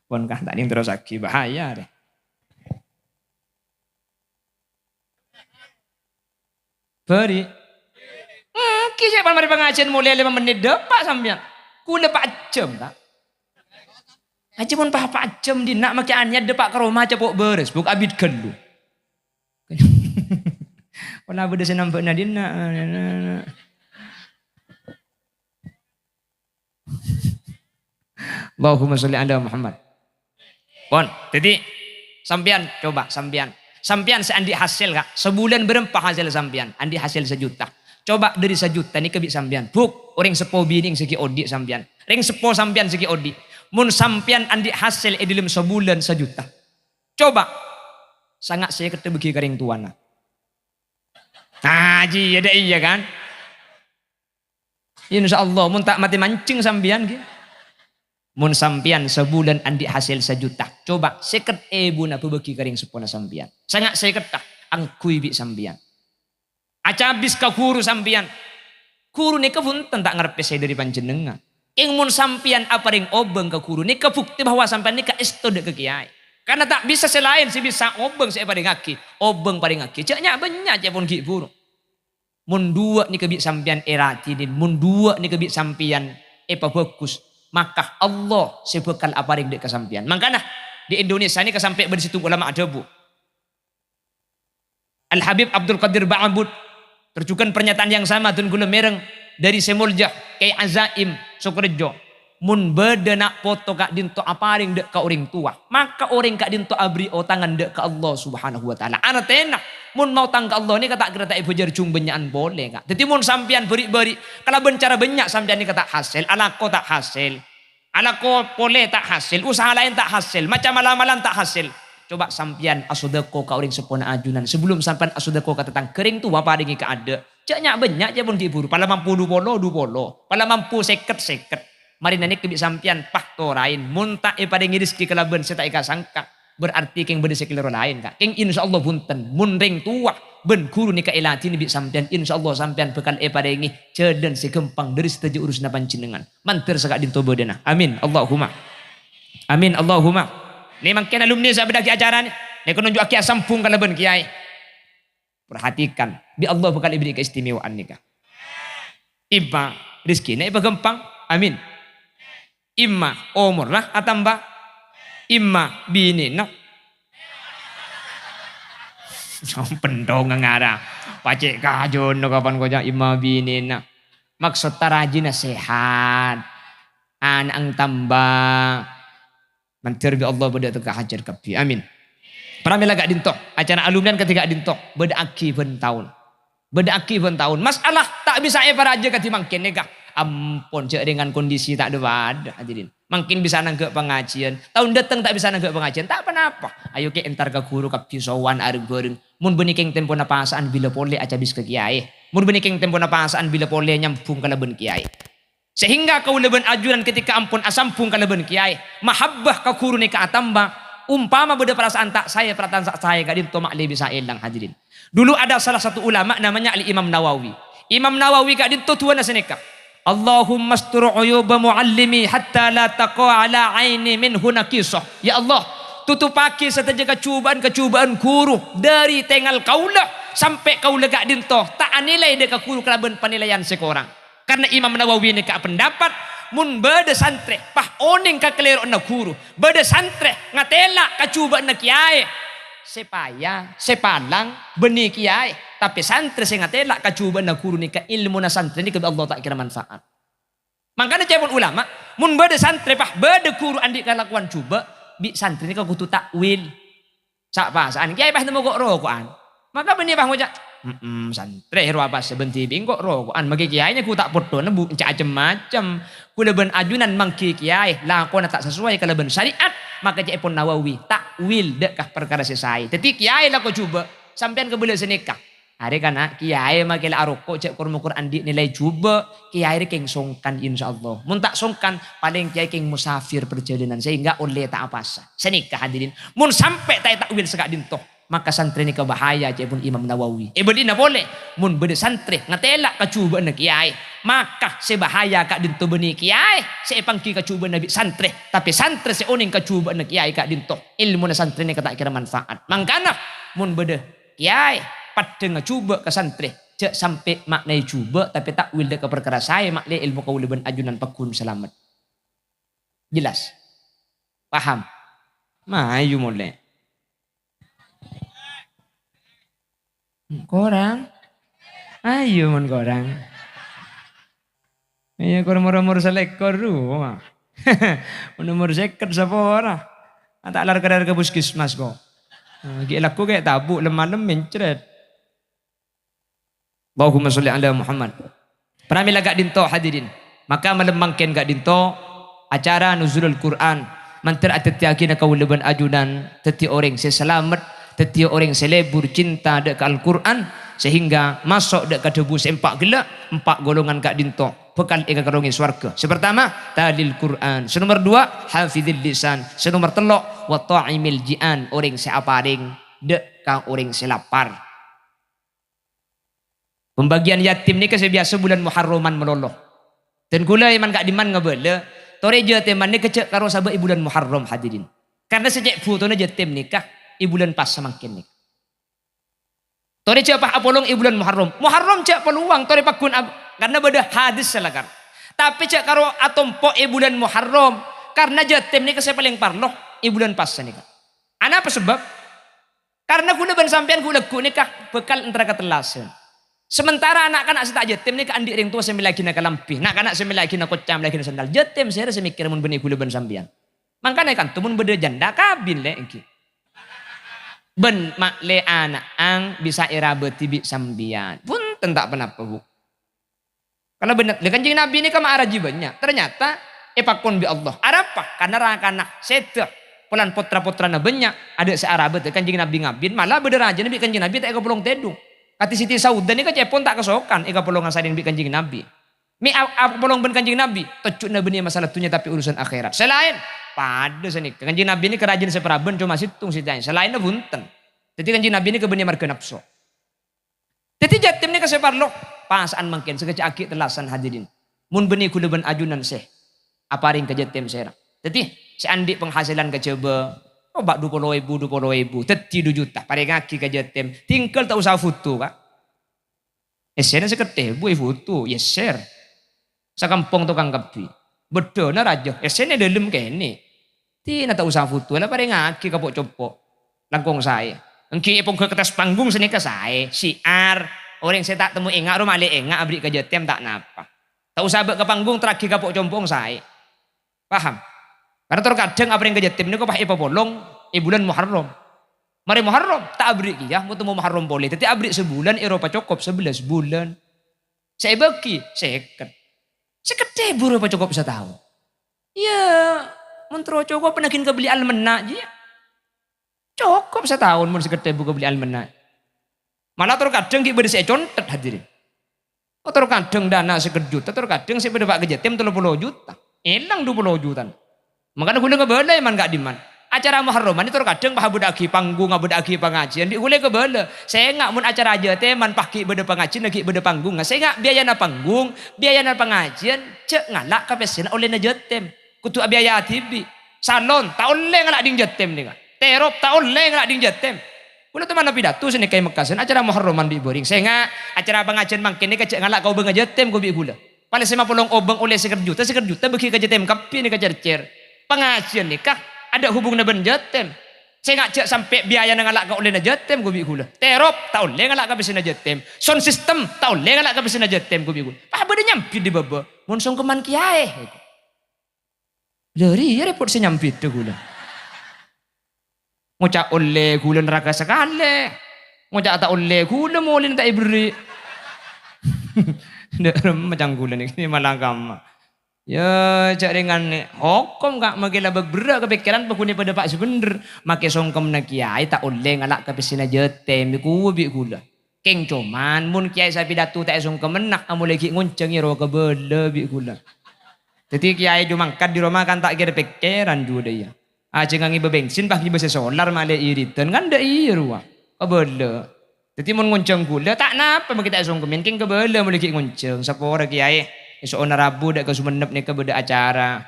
Pon kah ta' nèng terrossaghi, bahaya, rè. Bâri'. Ènggi sè pas marè pangajiân molè lèma mennit dâpa' sampèyan. Kaulâ pa' jhâm, ta'? Ajâ mon pa', pa' jhâm dinna' makkè anèyat dâpa' ka roma capo' bârâs, bu' abit ghâllu. Pola bâdâ sè nambâ'na dinna'. Allahumma sholli ala Muhammad. Pon, dhâddhi sampèyan, coba sampèyan. Sampèyan sè andi' hasèl, Ka'. Sabulân bârâmpa hasèl sampèyan? Andi' hasèl sajuta. Coba dâri sajuta nèka bi' sampèyan. Buk, orèng seppo binèng sè ghi' odi' sampèyan. Rèng seppo sampèyan sè ghi' odi'. Mon sampèyan andi' hasèl è dâlem sabulân sajuta. Coba, sanga' sèketta bâgi ka rèng towana. Nah, jiyâ dâ' iyâ, kan? Insya Allah, mon ta' matè mancèng sampèyan, ghi. Mon sampèyan sabulân andi' hasèl sajuta, coba sèket èbuna bâbâgi ka rèng seppona sampèyan. Sanga' sèketta angghuy bi' sampèyan. Acabis ka ghuru sampèyan. Ghuru nèka bhunten ta' ngarep pèssè dâri panjhennengngan. Kèng mon sampèyan aparèng obâng ka ghuru, nèka bukti bahwa sampèyan nèka èsto dâ' ka kèyaè. Karna ta' bisa sè laèn sè bisa obâng sè èparèngaghi. Obâng parèngaghi, jhâ' nya'-bânnya' ca'èpon ghi' bhuru. Mon duwâ' nèka bi' sampèyan èradhinin, mon duwâ' nèka bi' sampèyan èpabhâghus, maka Allah sè bhâkal aparèng dâ' ka sampèyan. Mangkana, di Indonesia nèka sampè' bâdâ sèttong ulama adhâbu, Al-Habib Abdul Qadir Ba'bud, terjukkan pernyataan yang sama dân ghulâ mèreng dâri sè molja Kèyaè Azaim Sokorejo. Mon bâdâ na' poto ka'dinto aparèng dâ' ka orèng towa, maka orèng ka'dinto aberri' otangan dâ' ka Allah Subhanahu wa Ta'ala. Artèna, mon maotang ka Allah nèka ta' kèra ta' èbhâjâr jhung bânnya'an polè, Ka'. Dhâddhi, mon sampèyan bâri'-bâri' kalabân cara bânnya' sampèyan nèka ta' hasèl, alako ta' hasèl, alako polè ta' hasèl, usaha laèn ta' hasèl, macam mala-malan ta' hasèl. Coba sampèyan asodako ka orèng seppona ajunan. Sabellum sampèyan asodako ka tatangghâ, rèng towa parèngè kaadâ'. Jhâ' nya'-bânnya' jhâ' pon ghi' bhuru. Pala mampu dhu polo, dhu polo. Pala mampu sèket, sèket. Marèna nèka bi' sampèyan, pah, toraè. Mon ta' èparèngè rejhekkè kalabân sè ta' èka-sangka, berarti kèng bâdâ sè kalèro laèn, Ka'. Kèng, insya Allah, bhunten. Mon rèng towa bân ghuru nèka èladhini bi' sampèyan, insya Allah sampèyan bhâkal èparèngè jhâlân sè ghâmpang dâri sadhâjâ urusanna panjhennengngan. Mandhâr saka'dinto bâdâna. Amin. Allahumma. Amin. Allahumma. Nè mangkèn alumni sè abâdâ'aghi acara nè, nèka nonjhu'aghi asambhung kalabân kèyaè. Perhatikan, bi' Allah bhâkal èbèrri' keistimewaan nèka. Imma rejhekkèna èpaghâmpang. Amin. Imma omorra atamba. Imma binèna. Pendhung ngara. Pacè' kajuno kapan koca' imma binèna. Maksod tarajina sehat. Ana'na tamba. Mandhâr bi' Allah bâdâ tèka hajhât kabbhi. Amin. Pramèla ka'dinto, acara alumni kadhi ka'dinto, bâdâ'aghi bân taon. Bâdâ'aghi bân taon. Masalah ta' bisa èparajâ kadhi mangkèn nèka. Ampon, jhâ' dengan kondisi ta' dâ-padâ, hadirin. Mangkèn bisa nangghâ' pangajiân. Taon dâteng ta' bisa nangghâ' pangajiân, ta' ponapa. Ayo kè entar ka ghuru kabbhi sowan areng-bhâreng. Mon bânnè kèng tempona pasa'an bilâ polè acabis ka kèyaè. Mon bânnè kèng tempona pasa'an bilâ polè nyambhung kalabân kèyaè. Sehingga kaulâ bân ajunan ketika ampon asambhung kalabân kèyaè, mahabbah ka ghuru nèka atamba, ompama bâdâ parasaan ta' saè, parasaan ta' saè ka'dinto ma'lè bisa èlang, hadirin. Dulu ada salah satu ulama namanya Al-Imam Nawawi. Imam Nawawi ka'dinto du'ana sanèka, "Allahumma astur uyuba muallimi hatta la taqa ala aini minhu naqisah." Ya Allah, tutupaghi sadhâjâ kajhubâ'ân-kajhubâ'ân ghuru dâri tèngal kaulâ sampè' kaulâ ka'dinto ta' anilai dâ' ka ghuru kalabân panilaian sè korang. Karna Imam Nawawi nèka apendapat, mon bâdâ santrè pas onèng kakalèro'anna ghuru, bâdâ santrè ngatèla' kajhubâ'ânna kèyaè, sè paya, sè palang, bânnè kèyaè. Tapè santrè sè ngatèla' kajhubâ'ânna ghuru nèka, èlmona santrè nèka bi' Allah ta' kèra manfaat. Mangkana ca'èpon ulama, mon bâdâ santrè pas bâdâ ghuru andi' kalakowan jhubâ', bi' santrè nèka kodhu ta'wil. Sa'-pasa'an kèyaè pas nemmo ko'-roko'an. Maka bânnè pas ngoca', "Hemm, santrè rowa pas bân dhibi' ko'-roko'an, makè kèyaè nyaku ta' poddhona bu-, ca-, cem-macem. Kaulâ bân ajunan mangghi kèyaè lakona ta' sasoway kalabân syariat." Maka ca'èpon Nawawi, ta'wil dâ' ka parkara sè saè. Dhâddhi kèyaè lako jhubâ', sampèyan kabâlâ sanèka. Arè kana', kèyaè makè la aroko' jhâ' kor-mokor andi' nilai jhubâ', kèyaè rè kèng songkan insyaallah. Mon ta' songkan, palèng kèyaè kèng mosafir parjhâlânan sehingga ollè ta' apasa. Sanèka hadirin, mon sampè' ta' èta'wil saka'dinto, maka santrè nèka bahaya, ca'èpon Imam Nawawi. Èbâlina polè, mon bâdâ santrè ngatèla' kajhubâ'ânna kèyaè, maka sè bahaya ka'dinto bânnè kèyaè sè èpangghi kajhubâ'ânna bi' santrè, tapè santrè sè onèng kajhubâ'ânna kèyaè ka'dinto, èlmona santrè nèka ta' kèra manfaat. Mangkana, mon bâdâ kèyaè, paddhângnga jhubâ' ka santrè. Jhâ' sampè' ma'naè jhubâ', tapè ta'wil dâ' ka parkara saè, ma'lè èlmo kaulâ bân ajunan pagghun salamet. Jelas? Paham? Mayu molè. Korang? Ayo mon korang. Iya, korang umur-umur salèkor rowa. Mon umur sèket sapa ora? Ah, ta' lar-kalar ka puskesmas ko'. Ah, ghi' lagghu kè' tabu' lem-malem mencret. Allahumma sholli ala Muhammad. Pramila ka'dinto hadirin. Maka malem mangkèn ka'dinto acara Nuzulul Quran. Mandhâr adhâddhiyâghina kaulâ bân ajunan dhâddhi orèng sè salamet, dhâddhi orèng sè lebur cinta dâ' ka Al-Quran, sehingga maso' dâ' ka dhâbu sè empa' ghellâ', empa' golongan ka'dinto bhâkal èkakarongè sowarghâ. Sè partama, talil Qur'an. Sè nomer duwâ', hafidhil lisan. Sè nomer tello', wa ta'imil ji'an, orèng sè aparèng dâ' ka orèng sè lapar. Pembagian yatim nèka sè biyasa bulân Muharraman malolo. Dan kaulâ è man-ka'dimman ngabâlâ, torè jatiman nèka jhâ' karo sabâ' è bulân Muharram, hadirin. Karna sè cè' bhutona yatim nèka è bulân pasa mangkèn nèka. Torè jhâ' pas apolong è bulân Muharram. Muharram jhâ' palowang, torè pagghun ab-, karna bâdâ hadis sè lakar. Tapè jhâ' karo atompo' è bulân Muharram, karna yatim nèka sè palèng parlo è bulân pasa nèka. Anapa sabâb? Karna kaulâ bân sampèyan ghu-, lagghu' nèka bhâkal entara ka tellasan. Sementara na'-kana' sè ta' yatim nèka andi' rèng towa sè mèllaghina kalambhi, na'-kana' sè mèllaghina koca, mèllaghina sandal. Yatim sèra sè mèkkèrè mon bânnè kaulâ bân sampèyan. Mangkana è kanto mon bâdâ janda, kabin lè' ènggi. Bân ma'lè ana'ang bisa èrabâdhi bi' sampèyan. Bhunten ta' ponapa, Bu. Kalabân, lha, Kanjeng Nabi nèka ma' araji bânnya'. Ternyata èpakon bi' Allah. Arapa? Karna ra-kana sèdhâ, polana potra-potrana bânnya', adâ' sè arabâdhi. Kanjeng Nabi ngabin, malah bâdâ rajâna bi' Kanjeng Nabi ta' èkapolong tèdung. Kadhi Siti Saudah nèka cè' pon ta' kasokan èkapolong asarèng bi' Kanjeng Nabi. Mè' a-, apolong bân Kanjeng Nabi, tojjhuna bânnè masalah dhunnya tapè urusan akhèrat. Sè laèn, padâ sanèka. Kanjeng Nabi nèka rajâna sè parabân coma sèttong sè laèn. Sè laènna bhunten. Dhâddhi Kanjeng Nabi nèka bânnè marghâ napso. Dhâddhi yatim nèka sè parlo, pasa'an mangkèn, sakejjhâ' aghi' tellasan hadirin. Mon bânnè kaulâ bân ajunan sè aparèng ka yatim sèra. Dhâddhi, sè andi' penghasilan kajhâbhâ, coba dua puluh ribu, dua puluh ribu, dhâddhi dua juta, parèngaghi ka yatim. Tinggal ta' osa foto, Ka'. Essèna saketthèbu èfoto, èyèssèr. Sakampong tokang kabbhi. Bâddhâna rajâ, essèna è dâlem kènè'. Dhina ta' osa foto, la parèngaghi ka po'-compo'. Langkong saè. Ènggi èpongghâ kertas panggung sanèka saè. Syiar. Orèng sè ta' temmo enga' rowa ma'lè enga' aberri' ka yatim ta' napa. Ta' osa abâ' ka panggung, terraghi ka po'-compo'na saè. Paham? Karna terkadang aparèng ka yatim nèko pas èpapolong è bulân Muharram. Marè Muharram, ta' aberri' kèya, mon temmo Muharram polè. Dhâddhi aberri' sabulân, èro pacokop sabellâs bulân. Sè èbâghi, sèket. Sèket èbu èro pacokop sataon. Iyâ, mon terro cokop, nagin kabelli almenna, jiyâ. Cokop sataon mon seket èbu kabelli almenna. Malah terkadang ghi' bâdâ sè ècontet, hadirin. Oh, terkadang dana seket juta, terkadang sè bâdâ pa' ka jâtèm tello polo juta. Èlang dua polo juta. Mangkana ghulâ ngabâlâ èman ka'dimman. Acara Muharraman terkadang pas abâdâ'aghi panggung, abâdâ'aghi pangajiyân, bi' ghulâ kabâlâ. Sènga' mon acara jâtèman pas ghi' bâdâ pangajiyân, ghi' bâdâ panggungnga. Sènga' biayana panggung, biayana pangajiyân, jhâ' ngala' ka pèssèna ollèna jâtèm. Kodhu abiayâ dhibi'. Salon, ta' ollè ngala' ding jâtèm nèka. Terop, ta' ollè ngala' ding jâtèm. Ghulâ toman pidato sanèka è Mekka san, acara Muharraman bi' bhâring. Sènga', acara pangajiyân mangkèn nèka jhâ' ngala' ka obângnga jâtèm, ko bi' ghulâ. Palèng sè ma' polo obâng ollè seket juta, seket juta bâgi ka jâtèm kabbhi nèka cèr-cèr. Pangajiyân nèka adâ' hubunganna bân jâtèm. Sènga' jhâ' sampè' biayana ngala' ka ollèna jâtèm, ko bi' ghulâ. Terop, ta' ollè ngala' ka pèssèna jâtèm. Sound system, ta' ollè ngala' ka pèssèna jâtèm, ko bi' ghulâ. Pas bâdâ nyambit è bâbâ, mon songkeman kèyaè. Lha, rèya rèpot sè nyambit ghulâ. Ngoca' ollè ghulâ neraka sakalè. Ngoca' ta' ollè ghulâ molèna ta' èberri'. Dâ' remma cangghulâ nèka, nè malah kamma. Yâ, jhâ' rèngan nè, hokom ka' makè la bâk berrâ' ka pèkkèran paghunè padâ pa' sè bhendher. Makè songkemma kèyaè ta' ollè ngala' ka pèssèna jâtèm, èkowa bi' ghulâ. Kèng coman, mon kèyaè sè apidato ta' èsongkemma, amolaè ghi' ngonjhâng èro kabâlâ bi' ghulâ. Dâddhi kèyaè jhâ' mangkat dâri roma kan ta' kèra pèkkèran jhuwa dâ' iyâ. Ajhâ' ngangèbâ bènsin, pas ngèbâ sè solar malè iridan, kan dâ' iyâ rowa. Kabâlâ. Dâddhi mon ngonjhâng ghulâ, ta' napa makè ta' èsongkemmèn, kèng kabâlâ molaè ghi' ngonjhâng. Sapora kèyaè, èso'ona Rabu dâ' ka Songennep nèka bâdâ acara.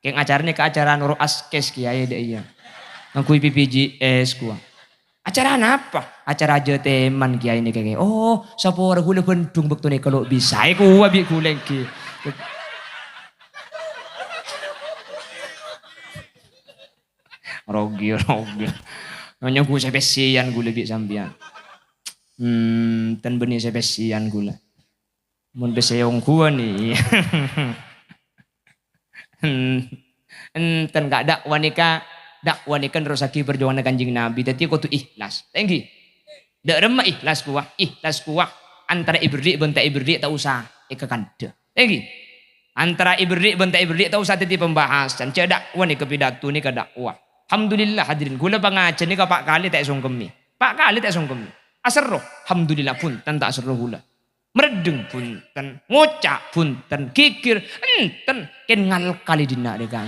Kèng acara nèka acara noro' askes kèyaè dâ' iyâ. Ngangghuy B P J S kowa. Acara napa? Acara jâtèman kèyaè nèka, kèyaè. Oh, sapora ghulâ bhândhung bâkto nèka lo' bisa. Èkowa bi' ghulâ èngghi. Rogi, rogi. Nyo'on ghu sè pèssèyan ghulâ bi' sampèyan. Hmm, ten bânnè sè pèssèyan ghulâ. Mon pèssè ongghuwân, iyâ. Hmm. Enten, Ka', da'wa nèka, da'wa nèka nerrossaghi parjuwanganna Kanjeng Nabi. Dâddhi kodhu ikhlas. Ta' èngghi? Dâ' remma ikhlas kowa, ikhlas kowa. Antara èberri' bân ta' èberri' ta' osa èkakandhâ. Ta' èngghi? Antara èberri' bân ta' èberri' ta' osa dâddhi pembahasan. Jhâ' da'wa nèka pidato nèka da'wa. Alhamdulillah, hadirin. Ghulâ pangajhiyân nèka pa' kalè ta' èsongkemmè. Pa' kalè ta' èsongkemmè. Aserro. Alhamdulillah, bhunten ta' aserro ghulâ. Merdeng bhunten, ngoca' bhunten, ghighir enten, kèng ngalkal è dinna' rèya.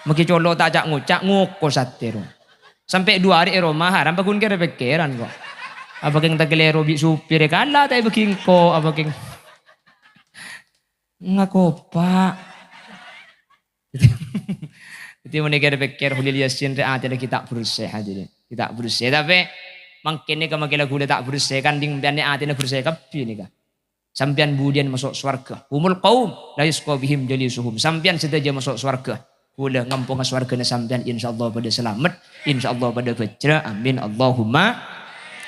Maghi colo' ta' ca'-ngoca', ngoko satèro. Sampè' duwâ' arè è roma, haram paghun kèra pèkkèran, ko'. Apa kèng takalèro bi' supir, è kala ta' èbâghi engko', apa kèng ngakopa'. Dâddhi, mon èkèr-pèkkèr Kholil Yasin rè atèna ghi' ta' bersè, hadirin. Ghi' ta' bersè. Tapè, mangkèn nèka makè la ghulâ ta' bersè, kan dhing sampèyan nè atèna bersè kabbhi nèka. Sampèyan budiyân maso' sowarghâ. Humul qaum la yusqa bihim jalisuhum. Sampèyan sadhâjâ maso' sowarghâ. Ghulâ ngamponga sowarghâna sampèyan, insyaallah padâ salamet, insyaallah padâ bhâjrâ. Amin, Allahumma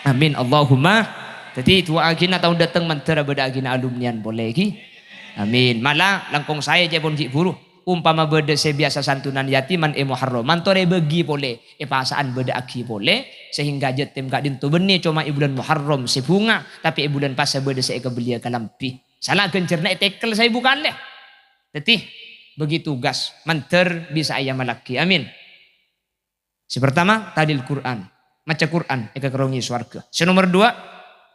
amin, Allahumma. Dâddhi, duwâ'aghina taon dâteng mandhâr abâdâ'aghina alumnian polè, ghi. Amin. Mala langkong saè ca'èpon ghi' bhuru. Umpama bâdâ sè biyasa santunan yatiman è Muharraman, torè bâgi polè, è pasa'an bâdâ'aghi polè, sehingga jâtèm ka'dinto bânnè coma è bulân Muharram sè bhunga, tapè è bulân Pasa bâdâ sè èkabelliyâ kalambhi. Sala ghânjhârânna ètekkel saèbu kalè. Dâddhi, bâgi tugas, mandhâr bisa èamallaghi. Amin. Sè partama, talil Qur'an. Maca Qur'an èkakerrongè sowarghâ. Sè nomer duwâ',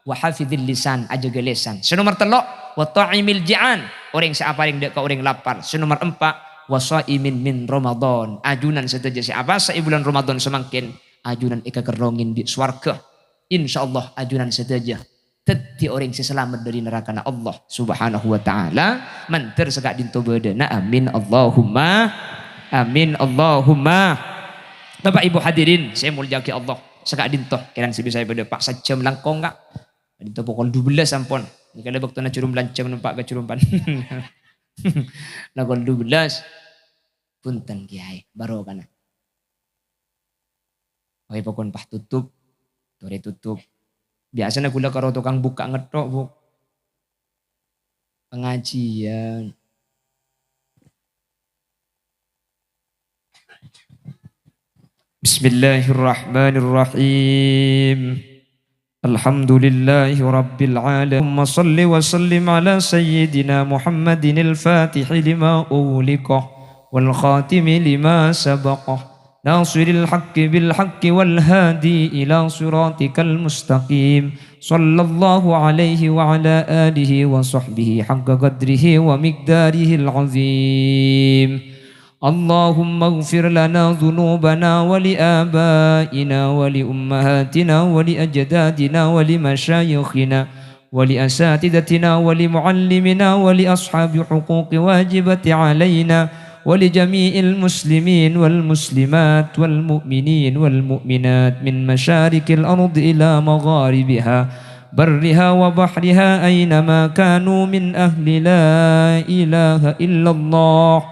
wa hafizil lisan, ajâgâ lèsan. Sè nomer tello', wa ta'imil ji'an, orèng sè aparèng dâ' ka orèng lapar. Sè nomer empa', wa shaimin min Ramadan. Ajunan sadhâjâ sè apasa è bulân Ramadan samangkèn, ajunan èkakerrongè bi' sowarghâ. Insyaallah ajunan sadhâjâ dâddhi orèng sè salamet dâri narakana Allah Subhanahu wa Ta'ala, mandhâr saka'dinto bâdâna. Amin, Allahumma amin, Allahumma. Bapak Ibu hadirin sè èmoljâ'aghi Allah, saka'dinto kèran sè bisa èpadâpa' sajjhâm langkong, Ka'. Ka'dinto pokol dua belas ampon. Nèka la bâktona jhârum lanjhâng nompa' ka jhârum pan-, pokol dua belas. Bhunten, Kèyaè, barokana. Oke, pokon pas tutup. Torè tutup. Biyasana ghulâ karo tokang bukka' ngettok, Bu. Pengajian. Bismillahirrahmanirrahim. الحمد لله رب العالمين. اللهم صل وسلم على سيدنا محمد الفاتح لما أغلق والخاتم لما سبق ناصر الحق بالحق والهادي إلى صراطك المستقيم. صلى الله عليه وعلى آله وصحبه حق قدره ومقداره العظيم. اللهم اغفر لنا ذنوبنا ولآبائنا ولأمهاتنا ولأجدادنا ولمشايخنا ولأساتذتنا ولمعلمنا ولأصحاب حقوق واجبة علينا ولجميع المسلمين والمسلمات والمؤمنين والمؤمنات من مشارق الأرض إلى مغاربها برها وبحرها أينما كانوا من أهل لا إله إلا الله.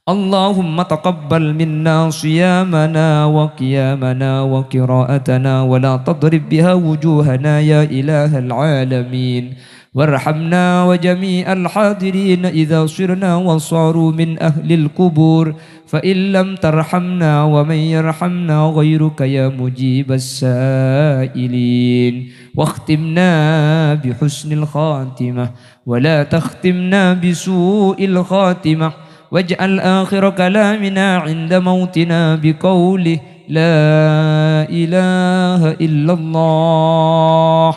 اللهم تقبل منا صيامنا وقيامنا وقراءتنا ولا تضرب بها وجوهنا يا إله العالمين. وارحمنا وجميع الحاضرين إذا صرنا وصاروا من أهل القبور، فإن لم ترحمنا ومن يرحمنا غيرك يا مجيب السائلين. واختمنا بحسن الخاتمة ولا تختمنا بسوء الخاتمة، واجعل آخر كلامنا عند موتنا بقوله لا إله إلا الله.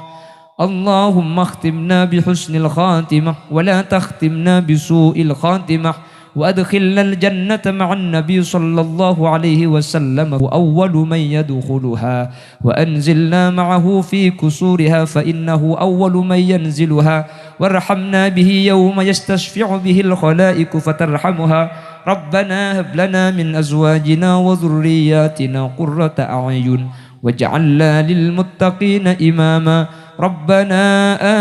اللهم اختمنا بحسن الخاتمة ولا تختمنا بسوء الخاتمة، وأدخلنا الجنة مع النبي صلى الله عليه وسلم، هو أول من يدخلها، وأنزلنا معه في قصورها، فإنه أول من ينزلها، وارحمنا به يوم يستشفع به الخلائق فترحمها. ربنا هب لنا من أزواجنا وذرياتنا قرة أعين واجعلنا للمتقين إماما. ربنا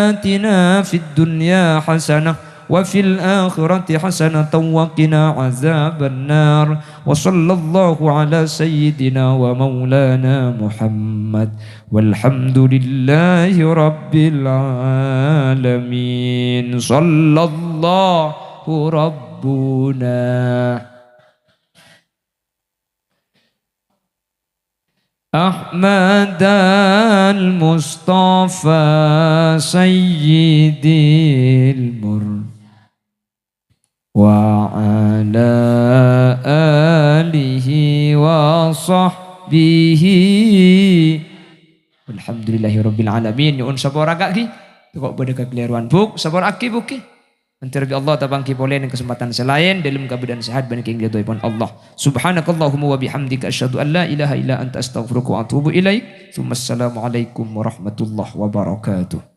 آتنا في الدنيا حسنة وفي الآخرة حسنة وقنا عذاب النار. وصلى الله على سيدنا ومولانا محمد. والحمد لله رب العالمين. صلى الله ربنا أحمد المصطفى سيد المر وعلى آله وصحبه. والحمدلله رب العالمين. Nyo'on sapora ka'ghi. Tako' bâdâ kakalèrowan, Bu', sapora'aghi, Bu', ghi. Èntar bi' Allah tapangghi polè neng kasempadhân sè laèn, dâlem kabâdâ'ân sehat bân kèng ridhoèpon Allah. Subhanakallahumma wa bihamdika, asyhadu an la ilaha illa anta, astaghfiruka wa atubu ilaik. Tsumma assalamualaikum warahmatullahi wabarakatuh.